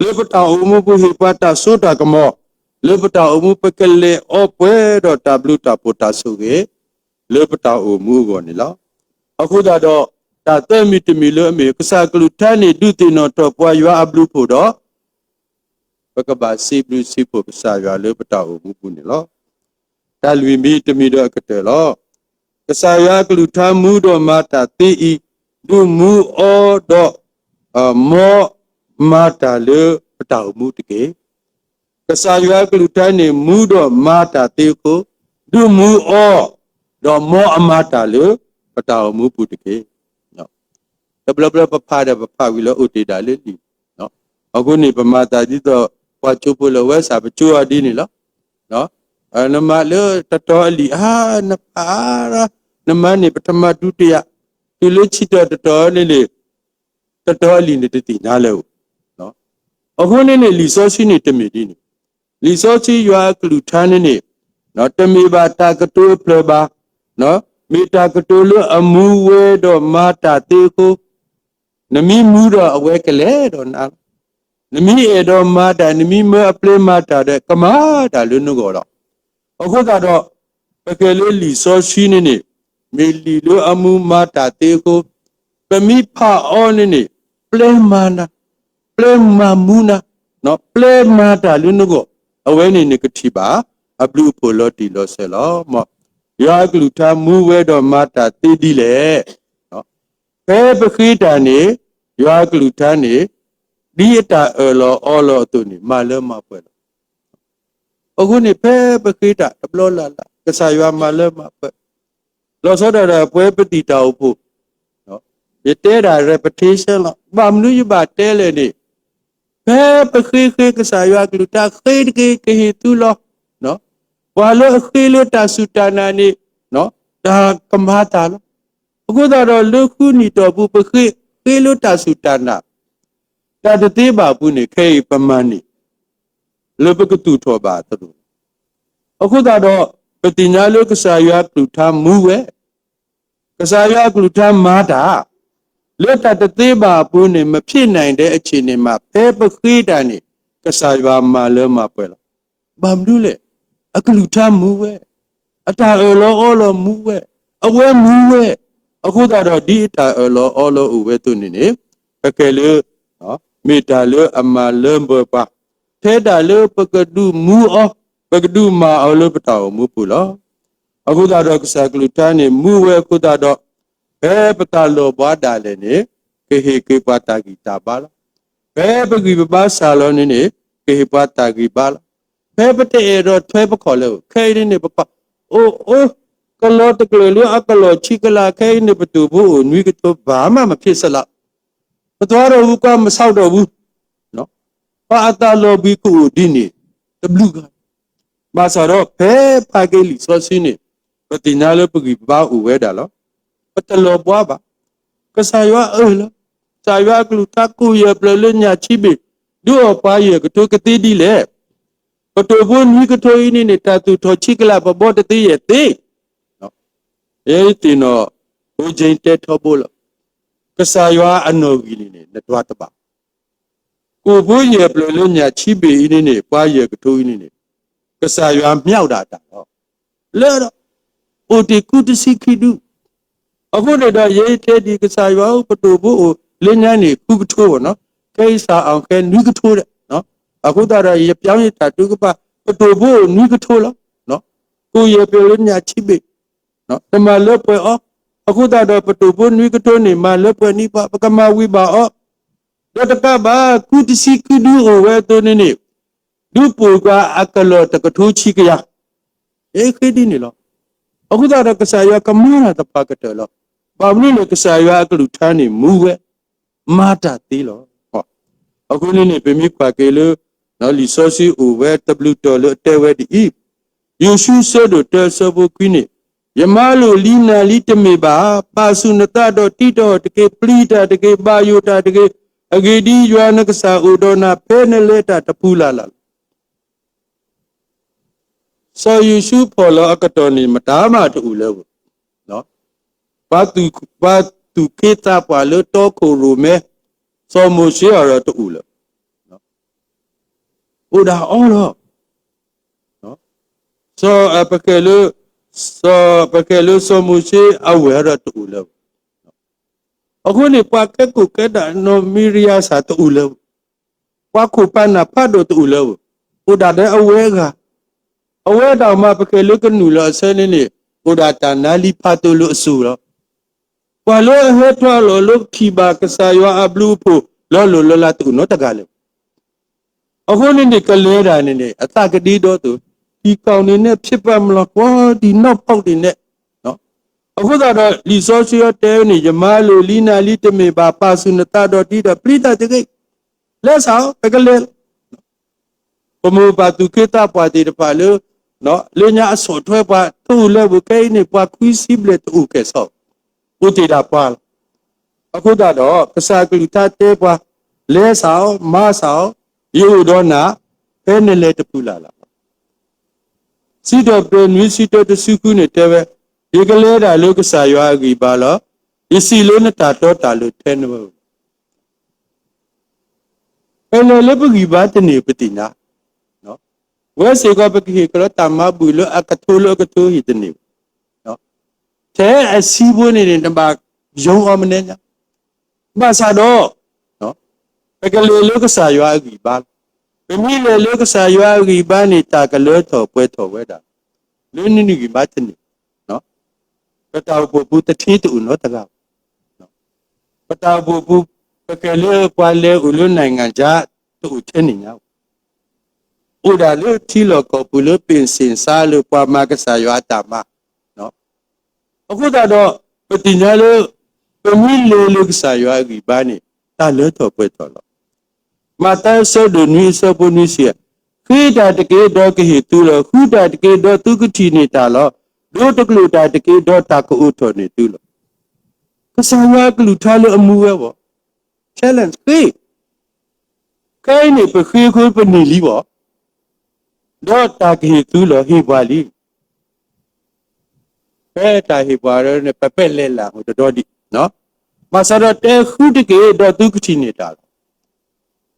လၢပတၢ်အိၣ်မူပူၤဟ့ၣ်ပှၤတၢ်စိတၢ်ကမီၤ, လၢပတၢ်အိၣ်မူပကလဲၤအီပှဲၤဒီးတၢ်ဘျုးတၢ်ဖှိၣ်တၢ်ဆိၣ်ဂ့ၤ လၢပတၢ်အိၣ်မူအဂီၢ်န့ၣ်လီၤ. အဃိသတးဒီး, တၢ်သၢမံၤတမံၤလၢအမ့ၢ် ကစၢ်ကလုၢ်ကထါန့ၣ် ဒုးသ့ၣ်နီၣ်ထီၣ်ပှၤယွၤအဘျုးအဖှိၣ်ဒီး ပကဘၣ်စံးဘျုးစံးဖှိၣ်ကစၢ်ယွၤလၢပတၢ်အိၣ်မူပူၤန့ၣ်လီၤ. တၢ်လွံၢ်မံၤတမံၤဒီးအကတၢၢ်လီၤ. ကစၢ်ယွၤအကလုၢ်ကထါမူဒီးမၤတၢ်သ့အံၤ, ဒုးမူအီၤဒီး မ်မၤတၢ်လၢပတၢ်အိၣ်မူတက့ၢ်. ကစၢ်ယွၤအကလုၢ်ကထါန့ၣ် မူဒီးမၤတၢ်သ့အဃိ, ဒုးမူအီၤ, ဒီးမ်အမၤတၢ်လၢပတၢ်အိၣ်မူပူၤတက့ၢ်. တဘျီဘျီပဖးဒီးပဖးဝံၤလၢအိၣ်တ့ၢ်ဒၣ်လၢလံာ်, အဃိန့ၣ် ပမၤသးဒ်သိး ပှၤကၠိဖိလၢ ဝဲစၢ်ပကၠိအီၤဒ်န့ၣ်လီၤ. နမၤလၢတတီၤအလံာ်ဧါ, နဖး, နမၤန့ၢ်ပထမ ဒုတိယ, တုၤလၢဆံတီၤတတီၤန့ၣ်န့ၣ်, တတီၤအလံာ်န့ၣ်တသ့ၣ်ညါလၢၤဧိၤ. အဃိန့ၣ်န့ၣ် လံာ်စီဆှံန့ၣ်တမ့ၢ်ဒ်န့ၣ်, လံာ်စီဆှံယွၤအကလုၢ်ကထါန့ၣ်န့ၣ်, တမ့ၢ်ဘၣ်တၢ်ကတိၤအဖျၢၣ်ဘၣ်, မ့ၢ်တၢ်ကတိၤလၢအမူဝဲဒီးမၤတၢ်သ့အဃိ, နမ့ၢ်မူဒီးအဝဲကလဲၤဒီးနၤလီၤ. နမ့ၢ်အဲၣ်ဒိးမၤတၢ်, နမ့ၢ်မၢအပျဲမၤတၢ်ဒီး ကမၤတၢ်လၢနဂီၢ်လီၤ. အဃိသတးဒီး, ပကဲလၢလံာ်စီဆှံန့ၣ်န့ၣ်, မ့ၢ်လံာ်လၢအမူမၤတၢ်သ့အဃိ, ပမ့ၢ်ဖးအီၤန့ၣ်န့ၣ်, ပျဲမၤနၤ, ပျဲမၤမူနၤ, ပျဲမၤတၢ်လၢနဂီၢ်, အဝဲန့ၣ်နကထံၣ်ဘၣ် အဘျုးအဖှိၣ်လီၤတံၢ်လီၤဆဲးလီၤ. ယွၤအကလုၢ်ကထါမူဝဲဒီးမၤတၢ်သ့ဒ်လဲၣ်. ဖဲပဃ့တၢ်န့ၣ်, ယွၤအကလုၢ်ကထါန့ၣ်, ဒ်အတၢ်အၢၣ်လီၤအီလီၤအသိးန့ၣ် မၤလၢမၤပှဲၤလီၤ. အဃိန့ၣ် ဖဲပဃ့တၢ်တဘျီလၢ်လၢ် ကစၢ်ယွၤမၤလၢမၤပှဲၤ, လီၤဆီဒၣ်တၢ်ပဝဲပသံၣ်တၢ်အိၣ်ဖှိၣ်, ယတဲဒၣ် repetition လီၤ. ဘၣ်မနုၤယဘၣ်တဲလဲၣ်န့ၣ်, ဖဲပဃ့ဃ့ကစၢ်ယွၤအကလုၢ်ကထါ ဃ့တက့ၢ် ကဟ့ၣ်သုလီၤ. ပှၤလၢအဃ့လၢတၢ်စူၢ်တၢ်နာ်န့ၣ်, တၢ်ကမၤအသးလီၤ. အဃိသတးဒီးလၢဃုနံၣ်တီၢ်ပူၤပဃ့ ဃ့လၢတၢ်စူၢ်တၢ်နာ်, တၢ်တသ့ဘၣ်အပူၤန့ၣ် ခဲအံၤပမၤန့ၢ် လၢပကသူၣ်ထီၣ်ဘၣ်အသး, အဃိသတးဒီး ပသ့ၣ်ညါလၢကစၢ်ယွၤအကလုၢ်ကထါမူဝဲ, ကစၢ်ယွၤအကလုၢ်ကထါမၤတၢ်, လၢတၢ်တသ့ဘၣ်အပူၤန့ၣ် မဖြစ်နိုင်တဲ့အခြေအနေမှာ ဖဲပဃ့တၢ်န့ၣ် ကစၢ်ယွၤမၤလၢမၤပှဲၤလီၤ. ဘၣ်မနုၤလဲၣ်, အကလုၢ်ကထါမူဝဲ, အတၢ်အၢၣ်လီၤအီလီၤမူဝဲ, အဝဲမူဝဲ, အဃိသတးဒီး ဒ်အတၢ်အၢၣ်လီၤအီလီၤအိၣ်ဝဲအသိးန့ၣ်န့ၣ်, ကကဲလၢ မ့ၢ်တၢ်လၢအမၤလၢပှဲၤပှၤ, ထဲဒၣ်လၢပကဒုးမူအီၤ, ပကဒုးမၤအီၤလၢပတၢ်အိၣ်မူပူၤလီၤ. အဃိသတးဒီးကစၢ်ကလုၢ်ကထါန့ၣ် မူဝဲအဃိသတးဒီး ဖဲပတၢ်လီၢ်ဘှါဒၣ်လဲာ်န့ၣ် ကဟ့ၣ်က့ၤပှၤတၢ်ဂံၢ်တၢ်ဘါလီၤ. ဖဲပဂံၢ်ပဘါစှၤလီၤန့ၣ်န့ၣ် ကဟ့ၣ်ပှၤတၢ်ဂံၢ်ဘါလီၤ. ဖဲပတအဲၣ်ဒိးထွဲပခီၣ်လၢ ခဲအံၤန့ၣ်န့ၣ် ပကွၢ် အိၣ်အိၣ် ကလီၤတကျၢၤလၢအကလီၢ်ဆံကလး ခဲအံၤန့ၣ် ပတိၢ်ဖိအိၣ်နွံကထိ ဘၣ်မးမ့ၢ်ဖ့ၣ်စလး ပသွါထီၣ်ဝူကွၢ်မဆါထီၣ်ဝူ, ပှၤအတၢ်လီၢ်ဘှံးကအိၣ်ဒ်န့ၣ် တဘျုးဂၤ, ဘၣ်ဆၣ်ဒီးဖဲဖးက့ၤလံာ်စီဆှံန့ၣ် ပသ့ၣ်ညါလၢပဂံၢ်ပဘါအိၣ်ဝဲဒၣ်လီၤ. ပတလီၤဘှါဘၣ်. ကစၢ်ယွၤအၢၣ်လီၤ. ကစၢ်ယွၤအကလုၢ်ကထါကိၣ်ယဲၢ်ပျၢၤလၢညၣ်ဆံဘ့ၣ်, ဒုးအီၣ်ပှၤယဲၢ်ကထိကသ့ဒ်လဲၣ်. ပတိၢ်ဖိနွံကထိအံၤန့ၣ်န့ၣ် တၢ်သူၣ်ထီၣ်ဆံကလးပဘီတသ့ယဲၢ်သ့ ယဲယသ့ၣ်နီၣ် ဘိကၠ့တဲထီဘိလီၤ. ကစၢ်ယွၤအနီၣ်ဂံၢ်န့ၣ်န့ၣ် နတွၤတဘၣ်. ကိၣ်ဖိယဲၢ်ပျၢၤလၢညၣ်ဆံဘ့ၣ်အံၤန့ၣ်န့ၣ် ပှၤယဲၢ်ကထိအံၤန့ၣ်န့ၣ် ကစၢ်ယွၤမၠးဒၣ်တၢ်လီၤ. လၢဒီး အိၣ်တ့ၢ်ကူတဆံခံဒု အဃိန့ၣ်ဒီး ယဲယတဲဒံးကစၢ်ယွၤဧၢ ပတိၢ်ဖိအိၣ်လၢညါန့ၣ် ဃုကထိဘၣ်နီၤ, ခဲအံၤစးအီၤခဲနွံကထိဒီး, အဃိသတးဒီး ယပြောင်းယတၢ်ထုကဖၣ် ပတိၢ်ဖိအိၣ်နွံကထိလီၤ. ကိၣ်ယဲၢ်ပျၢၤလၢညၣ်ဆံဘ့ၣ် တမၤလၢပှဲၤအီၤ, အဃိသတးဒီး ပတိၢ်ဖိနွံကထိန့ၣ် မၤလၢပှဲၤန့ၢ်ပှၤ ပကမၤဝံၤဘၣ်အီၤ, ဒီးတကးဘၣ် ကူတဆံခံဒုအိၣ်ဝဲအသိးန့ၣ်န့ၣ် ဒုးပိာ်ကွၢ်အကလီၢ်တကထိဆံကယၤ ယဲဃ့ဒ်န့ၣ်လီၤ. အဃိသတးဒီးကစၢ်ယွၤကမၤတၢ်သပှၢ်ကတၢၢ်လီၤ. ဘၣ်မနုၤလဲၣ် ကစၢ်ယွၤအကလုၢ်ကထါန့ၣ်မူဝဲ မၤတၢ်သ့လီၤ. အဃိန့ၣ်န့ၣ် ပမ့ၢ်ကွၢ်က့ၤလၢ လံာ်စီဆှံအိၣ်ဝဲတဘျုးတီၤလၢအတဲဝဲဒ်အံၤ, ယိၤၡူအဆၢဒိၣ်တၢအဆၢဖိခွံန့ၣ်, ယမၤလိာ်လံနၤလံတမ့ၢ်ဘၣ်, ပာ်ဆူၣ်နသးဒီးတံးတဟီၣ်တက့ၢ်, ပျံၤတၢ်တက့ၢ်, ဘၣ်ယိၣ်တၢ်တက့ၢ်, အဂ့ၢ်ဒ်အံၤ, ယွၤနကစၢ်အိၣ်ဒီးနၤ ဖဲနလဲၤတၢ်တပူၤလၢ်လၢ်လီၤ. စီၤယိၤၡူဖီၣ်လီၤအကတီၢ်န့ၣ် မတၤမးတအိၣ်လၢၤဘၣ်. ပှၤသူၣ်ခ့သးပှၢ်လၢတီခိၣ်ရိၣ်မဲ, စီၤမိၤၡ့အီၤဒီးတအိၣ်လၢၤ, အိၣ်ဒၣ်အီၤလီၤ. စီၤပကဲလၢ, စီၤပကဲလၢစီၤမိၤၡ့အဝဲၢ်ဒီးတအိၣ်လၢၤဘၣ်. အဃိန့ၣ် ပှၤကဲခိၣ်ကဲဒၣ်နီၢ်မံရယၤစၢ်တအိၣ်လၢၤဘၣ်. ပှၤခိၣ်ဖးနၢ်ဖးဒိၣ်တအိၣ်လၢၤဘၣ်. အိၣ်ဒၣ်ဒီးအဝဲအဂၤ, အဝဲဒၣ်မးပကဲလၢကနုာ်လီၤအဆၢန့ၣ်န့ၣ် အိၣ်ဒၣ်တၢ်နါလံဖးဒိၣ်လၢအစိၤလီၤ. ပှၤလၢအဟဲထီၣ်အလီၢ်လၢထံၣ်ဘၣ်ကစၢ်ယွၤအဘျုးအဖှိၣ်လီၤလိၤလီၤလးတအိၣ်နီတဂၤလၢၤဘၣ်. အဃိန့ၣ်န့ၣ် ကလဲၤဒၣ်န့ၣ်န့ၣ် အသးကဒ့ဒီသိး, ထံကီၢ်န့ၣ်နဲၣ် ဖြစ်ပါ့မလား ကွၢ်ဒံးနီၢ်ဖီၣ်ဒံးနဲၣ်. အဃိသတးဒီး လံာ်စီဆှံအီၤတဲဝဲန့ၣ် ယမၤလိာ်လံနၤလံတမ့ၢ်ဘၣ်, ပာ်ဆူၣ်နသးဒီးတံးဒီးပျံၤတၢ်တဂ့ၤ, လဲၤစးအီၤ ပကလဲၤလီၤ. ပမိၢ်ပၢ်သူၣ်က့သးပှၢ်သ့ၣ်တဖၣ်လၢ လၢညါအဆီၣ်ထွဲပှၤ တအိၣ်လၢၤဘၣ်. ခဲအံၤန့ၣ် ပှၤခွံဆံဘျဲၣ်တအိၣ်ကဲၣ်ဆိး, အိၣ်တ့ၢ်ဒၣ်ပှၤလီၤ. အဃိသတးဒီး ကစၢ်ကလုၢ်ကထါတဲပှၤ, လဲၤစးအီၤ, မၤစးအီၤ, ယအိၣ်ဒီးနၤ, ဖဲနလဲၤတပူၤလၢ်လၢ်လီၤ. စံးထီၣ်ပတြၢၤနွံဆံတၢတဆံဃုန့ၣ်တဲဝဲ, ယကလဲၤဒၣ်လၢကစၢ်ယွၤအဂံၢ်ဘါလီၤ. ယစံးလၢနတၢ်တီတၢ်လိၤထဲနဝဲဧိၤ. ပလဲၤလၢပဂံၢ်ဘါတန့ၢ်ပသ့ၣ်ညါ, ဝဲစ့ၢ်ကီးပကဟ့ၣ်ကလီတၢ်မၤဘူၣ်လၢအကထိလၢအကထိဟ့ၣ်တန့ၢ်ဘၣ်. ထဲအဆံဖိန့ၣ်န့ၣ် နဘၣ်ယိၤအီၤမနုၤညါ, ဘၣ်ဆၣ်ဒီး ပကလဲၤလၢကစၢ်ယွၤအဂံၢ်ဘါလီၤ. ပမ့ၢ်လဲၤလၢကစၢ်ယွၤအဂံၢ်ဘါန့ၣ် တၢ်ကလၢထီၣ်ပှဲၤထီၣ်ဝဲဒၣ် လၢနဂံၢ်ဘါတန့ၢ်, ပတၢ်အိၣ်ဖှိၣ်ပူၤတထ့တအိၣ်နီတဂၤဘၣ်. ပတၢ်အိၣ်ဖှိၣ်ပူၤ ပကဲလၢပှၤလဲၤအိၣ်လၢ နိုင်ငံခြား တအိၣ်ထဲန့ၣ်ညါဘၣ်. အိၣ်ဒၣ်လၢထံလီၢ်ကီၢ်ပူၤလၢ ပ့ၣ်စ့ၣ်စါလၢပှၤမၤကစၢ်ယွၤအတၢ်မၤ. အဃိသတးဒီး ပသ့ၣ်ညါလၢ ပမ့ၢ်လဲၤလၢကစၢ်ယွၤအဂံၢ်ဘါန့ၣ် တၢ်လၢထီၣ်ပှဲၤထီၣ်လီၤ. မးသဲအဆၢဒိၣ်နွံအဆၢဖိနွံဆံ, ဃ့တၢ်တက့ၢ် ဒီးကဟ့ၣ်သုလီၤ. ဃုတၢ်တက့ၢ် ဒီးသုကထံၣ်န့ၢ်တၢ်လီၤ. ဒိတကျိာ်တၢ်တက့ၢ် ဒီးတၢ်ကအိးထီၣ်န့ၢ်သုလီၤ. ကစၢ်ယွၤအကလုၢ်ကထါလၢအမူဝဲဘၣ် talent ဃ့, ခဲအံၤန့ၣ် ပဃ့အဃိပန့ၢ်လံဘၣ်, ဒီးတၢ်ကဟ့ၣ်သုလီၤ ဟ့ၣ်ပှၤလံ. ဖဲတၢ်ဟ့ၣ်ပှၤန့ၣ် ပပဲာ်လဲၣ်လၢ်မူတဒီဒံး, ဘၣ်ဆၣ်ဒီးတဲဃုတက့ၢ် ဒီးသုကထံၣ်န့ၢ်တၢ်လီၤ.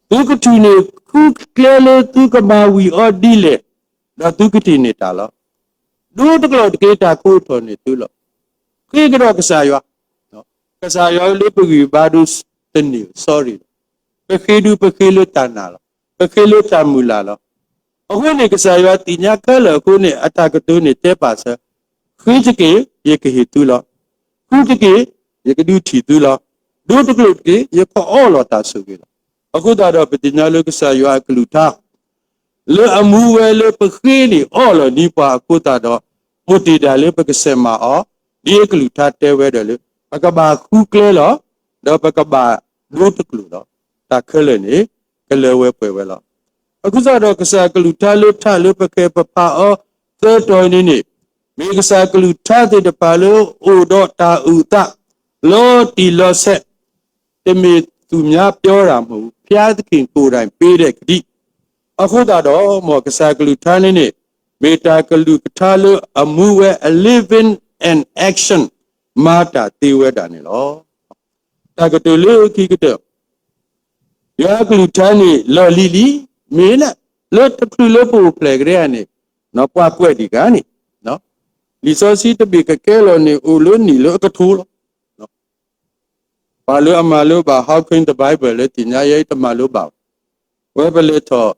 သုကထံၣ်န့ၢ်ဃုကျဲလၢသုကမၤဝံၤအီၤဒ်လဲၣ်, ဒီးသုကထံၣ်န့ၢ်တၢ်လီၤ. ဒိတကျိာ်တက့ၢ် တၢ်ကအိးထီၣ်န့ၢ်သုလီၤ. ဃ့ကဒီးကစၢ်ယွၤ, ကစၢ်ယွၤလၢပဂံၢ်ဘါဒိတန့ၢ် sorry လီၤ. ပဃ့ဒုးပဃ့လၢတၢ်နာ်လီၤ. ပဃ့လၢတၢ်မုၢ်လၢ်လီၤ. အဃိန့ၣ် ကစၢ်ယွၤသ့ၣ်ညါခဲလၢာ်အဃိန့ၣ် အတၢ်ကတိၤန့ၣ်တဲပာ်စၢၤ, ဃ့တက့ၢ် ယကဟ့ၣ်သုလီၤ. ဃုတက့ၢ် ယကဒုးထံၣ်သုလီၤ. ဒိတကျိာ်တက့ၢ် ယကအီလီၤတၢ်ဆိၣ်ဂ့ၤလီၤ. အဃိသတးဒီး ပသ့ၣ်ညါလၢကစၢ်ယွၤအကလုၢ်ကထါ လၢအမူဝဲလၢပဃ့န့ၣ် အီလီၤန့ၢ်ပှၤအဃိသတးဒီး ပတ့ၢ်ဒၣ်လၢပကဆဲးမၤအီၤ, ဒ်အကလုၢ်ကထါတဲဝဲဒၣ်လၢ ပကဘၣ်ဃုကျဲလီၤ, ဒီးပကဘၣ်ဒိတကျိာ်လီၤ. တၢ်ခဲလၢာ်န့ၣ် ကလၢၤဝဲပှဲၤဝဲလီၤ. အဃိသတးဒီး ကစၢ်ကလုၢ်ကထါလၢထးလၢပကဲပဖးအီၤသၢတီၤန့ၣ်န့ၣ်, မ့ၢ်ကစၢ်ကလုၢ်ကထါသ့ၣ်တဖၣ်လၢအိၣ်ဒီးတၢ်အုၣ်အသး လီၤတံၢ်လီၤဆဲး, တမ့ၢ်သူများပြောတာမဟုတ်ဘူး, ဘုရားသခင်ကိုယ်တိုင်ပေးတဲ့ကတိ. အဃိသတးဒီး မ်ကစၢ်ကလုၢ်ကထါန့ၣ်န့ၣ် မ့ၢ်တၢ်ကလုၢ်ကထါလၢအမူဝဲ a living and action မၤတၢ်သ့ဝဲဒၣ်န့ၣ်လီၤ. တၢ်ကတိၤလၢခံကတၢၢ် ယွၤကလုၢ်ကထါန့ၣ် လီၢ်လံၤလံၤ, မ့ၢ်လၢတချုးလၢပအိၣ်ဖျဲၣ်ကတၢၢ်န့ၣ် ပှၤကွဲးဒံးကါန့ၣ်, လံာ်စီဆှံတဘ့ၣ်ကကဲလီၤန့ၣ် အိၣ်လၢနံၣ်လၢအကထိလီၤ. ပှၤလၢအမၤလိဘၣ် How Came the Bible လၢသ့ၣ်ညါယဲအံၤတမၤလိဘၣ်, ဝဲပလဲၤထီၣ်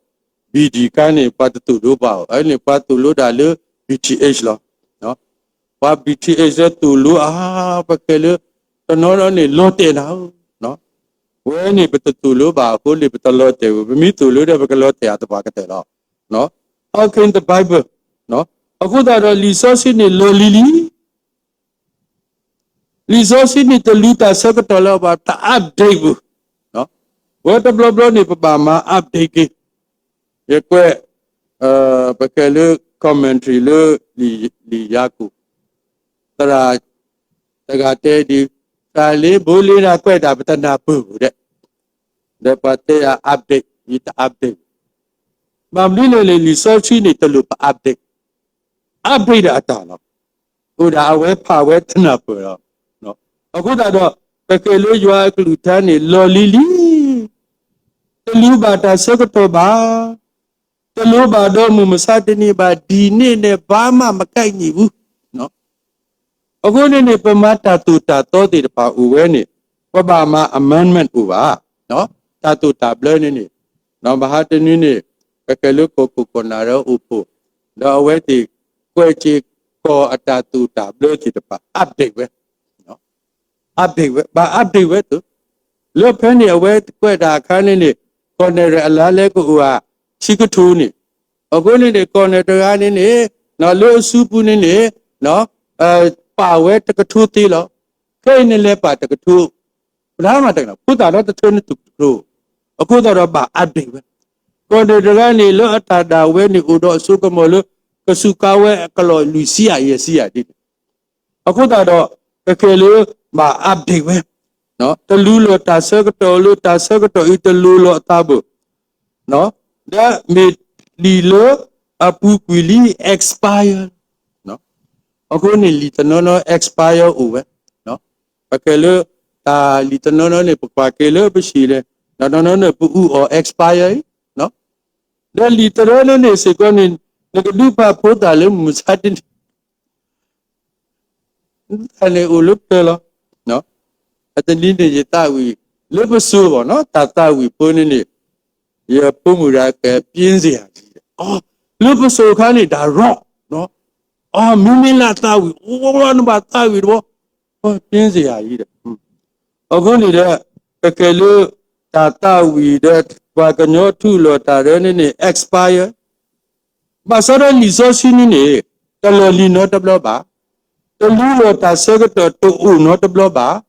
B D ခါန့ၣ် ပှၤတသိၣ်လိဘၣ်အီၤ, အန့ၣ် ပှၤသိၣ်လိဒၣ်လၢ B T H လီၤ. ပှၤ B T H လၢသိၣ်လိအါ ပကဲလၢ တနီၤနီၤန့ၣ် လီၤတဲာ်နၤဧၢ, ဝဲန့ၣ် ပတသိၣ်လိဘၣ်အဃိန့ၣ် ပတလီၤတဲာ်ဝဲ, ပမ့ၢ်သိၣ်လိဒီး ပကလီၤတဲာ်အသပှၢ်ကတၢၢ်လီၤ. How Came the Bible? အဃိသတးဒီး လံာ်စီဆှံန့ၣ် လီၢ်လံၤလံၤ လံာ်စီဆှံန့ၣ် တလူၤတၢ်ဆၢကတီၢ်လၢၤဘၣ်, တ update ဘူး. ဝဲတဘျီဘျီန့ၣ် ပဘၣ်မၤ update က့ၤ. ယကွဲး ပကဲလၢ commentary လၢ လံာ်ယၤကိာ်, သရၣ်တဂၤတဲဒ်, သရၣ်လ့ဘိလ့နၤကွဲးတၢ်ပတနၢ်ပၢၢ်ဘူးဒီး, ဒီးပှၤတဲယၤ update, ယတ update ဘၣ်မနုၤလဲၣ်န့ၣ် လံာ်စီဆှံန့ၣ် တလိၣ်ပ update, update ဒီးအတၢ်လီၤ. အိၣ်ဒၣ်အဝဲဖးဝဲတနၢ်ပၢၢ်လီၤ. အဃိသတးဒီး ပကဲလၢယွၤအကလုၢ်ကထါန့ၣ် လီၢ်လံၤလံၤ, တလူၤဘၣ်တၢ်ဆၢကတီၢ်ဘၣ်, တလိၤဘၣ်ဒီးမုၢ်မဆါတနံၤဘၣ်, ဒ်န့ၣ်န့ၣ် ဘာမှမကိုက်ညီဘူး. အဃိန့ၣ်န့ၣ် ပမၤတၢ်သိၣ်တၢ်သီသ့ၣ်တဖၣ်အိၣ်ဝဲန့ၣ် ပဘၣ်မၤ amendment အိၣ်ဘၣ်. တၢ်သိၣ်တၢ်ဘျၢန့ၣ်န့ၣ် ဘၣ်ဟါတနွံန့ၣ် ပကဲလၢကီၢ်ခိၣ်ကီၢ်နၢ်ဒီးအိၣ်ဖှိၣ်, ဒီးအဝဲသ့ၣ်ကွဲးစ့ၢ်ကီးအတၢ်သိၣ်တၢ်ဘျၢသ့ၣ်တဖၣ် update ဝဲ update ဝဲ, ဘၣ် update ဝဲသိး, လၢဖဲန့ၣ် အဝဲကွဲးတၢ်အခါန့ၣ်န့ၣ် ကီၢ်နဲၣ်ရဲၣ်အလါလဲကအိၣ်ဧါ ဆံကထိန့ၣ်, အဃိန့ၣ်န့ၣ် ကီၢ်နဲၣ်တဂၤန့ၣ်န့ၣ် လၢအစုပူၤန့ၣ်န့ၣ် ပာ်ဝဲတကထိသ့လီၤ. ခဲအံၤန့ၣ်လဲၤပာ်တကထိ ပှၤမၤတကနၣ် ဖိသၣ်ဒီတထၢနုာ်တကထိ, အဃိသတးဒီးဘၣ် update ဝဲ, ကီၢ်နဲၣ်တဂၤန့ၣ် လၢအတၢ်ဒၣ်ဝဲန့ၣ် အိၣ်ဒီးအစိကမီၤလၢ ကစူးကါဝဲအကလီၢ်လွံၢ်ဆံယဲၢ်ဆံယဲၢ်ဒ်န့ၣ် အဃိသတးဒီး ကကဲလၢဘၣ် update ဝဲ, တလူလီၤတၢ်ဆၢကတီၢ်လၢတၢ်ဆၢကတီၢ်အံၤတလူလီၤအသးဘၣ်, ဒီးမ့ၢ်လံာ်လၢအပူၤကွံာ်လံ expire အဃိန့ၣ် လံာ်တနီၤနီၤ expire အိၣ်ဝဲ, ပကဲလၢ တၢ်လံာ်တနီၤနီၤန့ၣ် ပကွၢ်က့ၤလၢပဆံးလဲၣ်, တနီၤနီၤန့ၣ် ပအူအီၣ် expire အံၤ, ဒီးလံာ်တနီၤနီၤန့ၣ်စ့ၢ်ကီးန့ၣ် နကဒုးပာ်ဖိသၣ်လၢမုၢ်မဆါတနံၤ တၢ်န့ၣ်အိၣ်လၢပျၢၤလီၤ. အတနံၤန့ၣ်ယသးဝံၣ် လၢပစိၤဘၣ်နီၤ တၢ်သးဝံၣ်ဖိန့ၣ်န့ၣ် ယဖိမုၣ်ဒၣ်ကဲ ပြင်းစရာကြီး လၢပစိၤခါန့ၣ် တၢ်ရီၣ်, အမ့မ့ၢ်လၢအသးဝံၣ် အိၣ်နဘၣ်သးဝံၣ်တဘျီ ပြင်းစရာကြီး အဃိန့ၣ်ဒီး ပကဲလၢ တၢ်သးဝံၣ်ဒီး ပှၤကညီထူးလီၤတၢ်ဒီးန့ၣ်န့ၣ် expire ဘၣ်ဆၣ်ဒီးလံာ်စီဆှံန့ၣ်န့ၣ် တလီၢ်လံၤနီတဘျီဘၣ်, တလူလီၤတၢ်ဆၢကတီၢ်တအိၣ်နီတဘျီဘၣ်,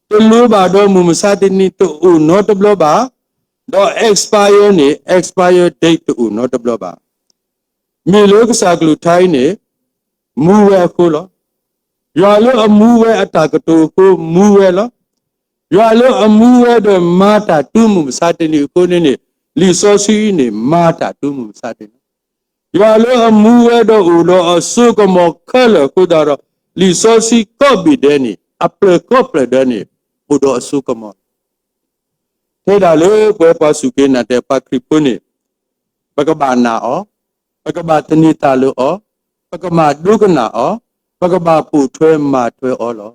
တလိၤဘၣ်ဒီးမုၢ်မဆါတနံၤတအိၣ်နီတဘျီဘၣ်, ဒီး expire န့ၣ် expire date တအိၣ်နီတဘျီဘၣ်. မ့ၢ်လၢကစၢ်ကလုၢ်ကထါအံၤန့ၣ် မူဝဲအဃိလီၤ. ယွၤလၢအမူဝဲအတၢ်ကတိၤအဃိမူဝဲလီၤ. ယွၤလၢအမူဝဲဒီးမၤတၢ်တူၢ်မုၢ်မဆါတနံၤအဃိန့ၣ်န့ၣ်, လံာ်စီဆှံအံၤန့ၣ် မၤတၢ်တူၢ်မုၢ်မဆါတနံၤလီၤ. ယွၤလၢအမူဝဲဒီးအိၣ်ဒီးအစိကမီၤခဲလၢာ်အဃိသတးဒီး, လံာ်စီဆှံကိးဘ့ၣ်ဒဲးန့ၣ် အပျဲၢ်ကိးဖျၢၣ်ဒဲးန့ၣ် အိၣ်ဒီးအစိကမီၤလီၤ. ထဲဒၣ်လၢပဝဲပှၤစူၢ်က့ၤနာ်က့ၤပှၤခရံာ်ဖိန့ၣ်, ပကဘၣ်နာ်အီၤ, ပကဘၣ်သန့ၤသးလၢအီၤ, ပကဘၣ်ဒိကနၣ်အီၤ, ပကဘၣ်ပိာ်ထွဲမၤထွဲအီၤလီၤ.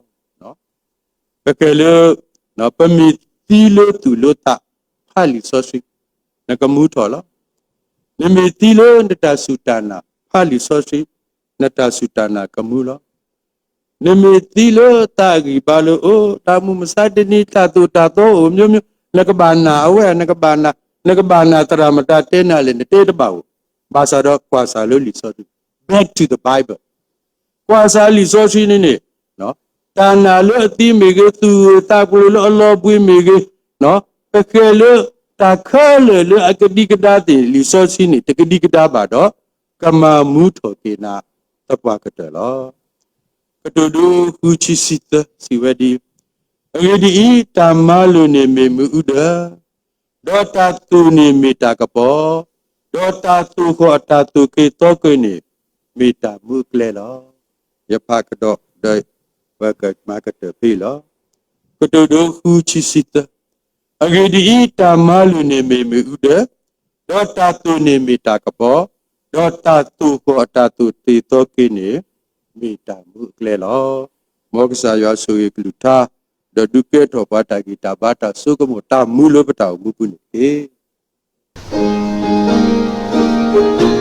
ပကဲလၢ ပမ့ၢ်သံလၢသူၣ်လၢသး ဖးလံာ်စီဆှံ, နကမူထီၣ်လီၤ. နမ့ၢ်သံလၢနတၢ်စူၢ်တၢ်နာ် ဖးလံာ်စီဆှံ, နတၢ်စူၢ်တၢ်နာ်ကမူလီၤ. နမ့ၢ်သံလၢသးအဂံၢ်ဘါလၢအိၣ် တၢ်မုၢ်မဆါတနံၤ တၢ်သိၣ်တၢ်သီအိၣ် မျိုးမျိုး, နကဘၣ်နာ်အဝဲ, နကဘၣ်နာ်, နကဘၣ်နာ်သရၣ်မတၤတဲနၤလဲၣ် နတဲတဘၣ်အိၣ်, ဘၣ်ဆၣ်ဒီးကွၢ်စၢ်လၢလံာ်စီဆှံ, back to the Bible, ကွၢ်စၢ်လံာ်စီဆှံန့ၣ်န့ၣ်, တၢ်နာ်လၢအသံမ့ၢ်ဂ့ၤ, သူၣ်ဂ့ၤသးပှဲၤလၢအလီၤဘှံးမ့ၢ်ဂ့ၤ, ကဃဲၤလၢတၢ်ခဲလၢာ်လၢအကဒံကဒါသ့ၣ်န့ၣ် လံာ်စီဆှံန့ၣ် တကဒံကဒါဘၣ်ဒီး ကမၤမူထီၣ်က့ၤနၤသပှၢ်ကတၢၢ်လီၤ. ကတိၤဒိ ဃုဆံဆံသၢ စံးဝဲဒ်အံၤ, အဂ့ၢ်ဒ်အံၤ, တၢ်မၤလိာ်န့ၣ်မ့ၢ်မ့ၣ်အူဒၢ, ဒီးတၢ်သိၣ်န့ၣ်မ့ၢ်တၢ်ကပီၤ, ဒီးတၢ်သိၣ်ဃီၤအတၢ်သိၣ်က့ၤသီက့ၤန့ၣ် မ့ၢ်တၢ်မူအကျဲလီၤ. ယဖးကဒီးဒီး ပကမၤကတၢၢ်ဖဲအံၤလီၤ. ကတိၤဒိ ဃုဆံဆံသၢ, အဂ့ၢ်ဒ်အံၤ, တၢ်မၤလိာ်န့ၣ်မ့ၢ်မ့ၣ်အူဒၢ, ဒီးတၢ်သိၣ်န့ၣ်မ့ၢ်တၢ်ကပီၤ, ဒီးတၢ်သိၣ်ဃီၤအတၢ်သိၣ်က့ၤသီက့ၤန့ၣ် မ့ၢ်တၢ်မူအကျဲလီၤ. မ်ကစၢ်ယွၤဆိၣ်ဂ့ၤကလုၢ်ကထါ, ဒီးဒုးကဲထီၣ်ပှၤတၢ်ဂံၢ်တၢ်ဘါ တၢ်စိကမီၤ တၢ်မူလၢပတၢ်အိၣ်မူပူၤန့ၣ်တက့ၢ်.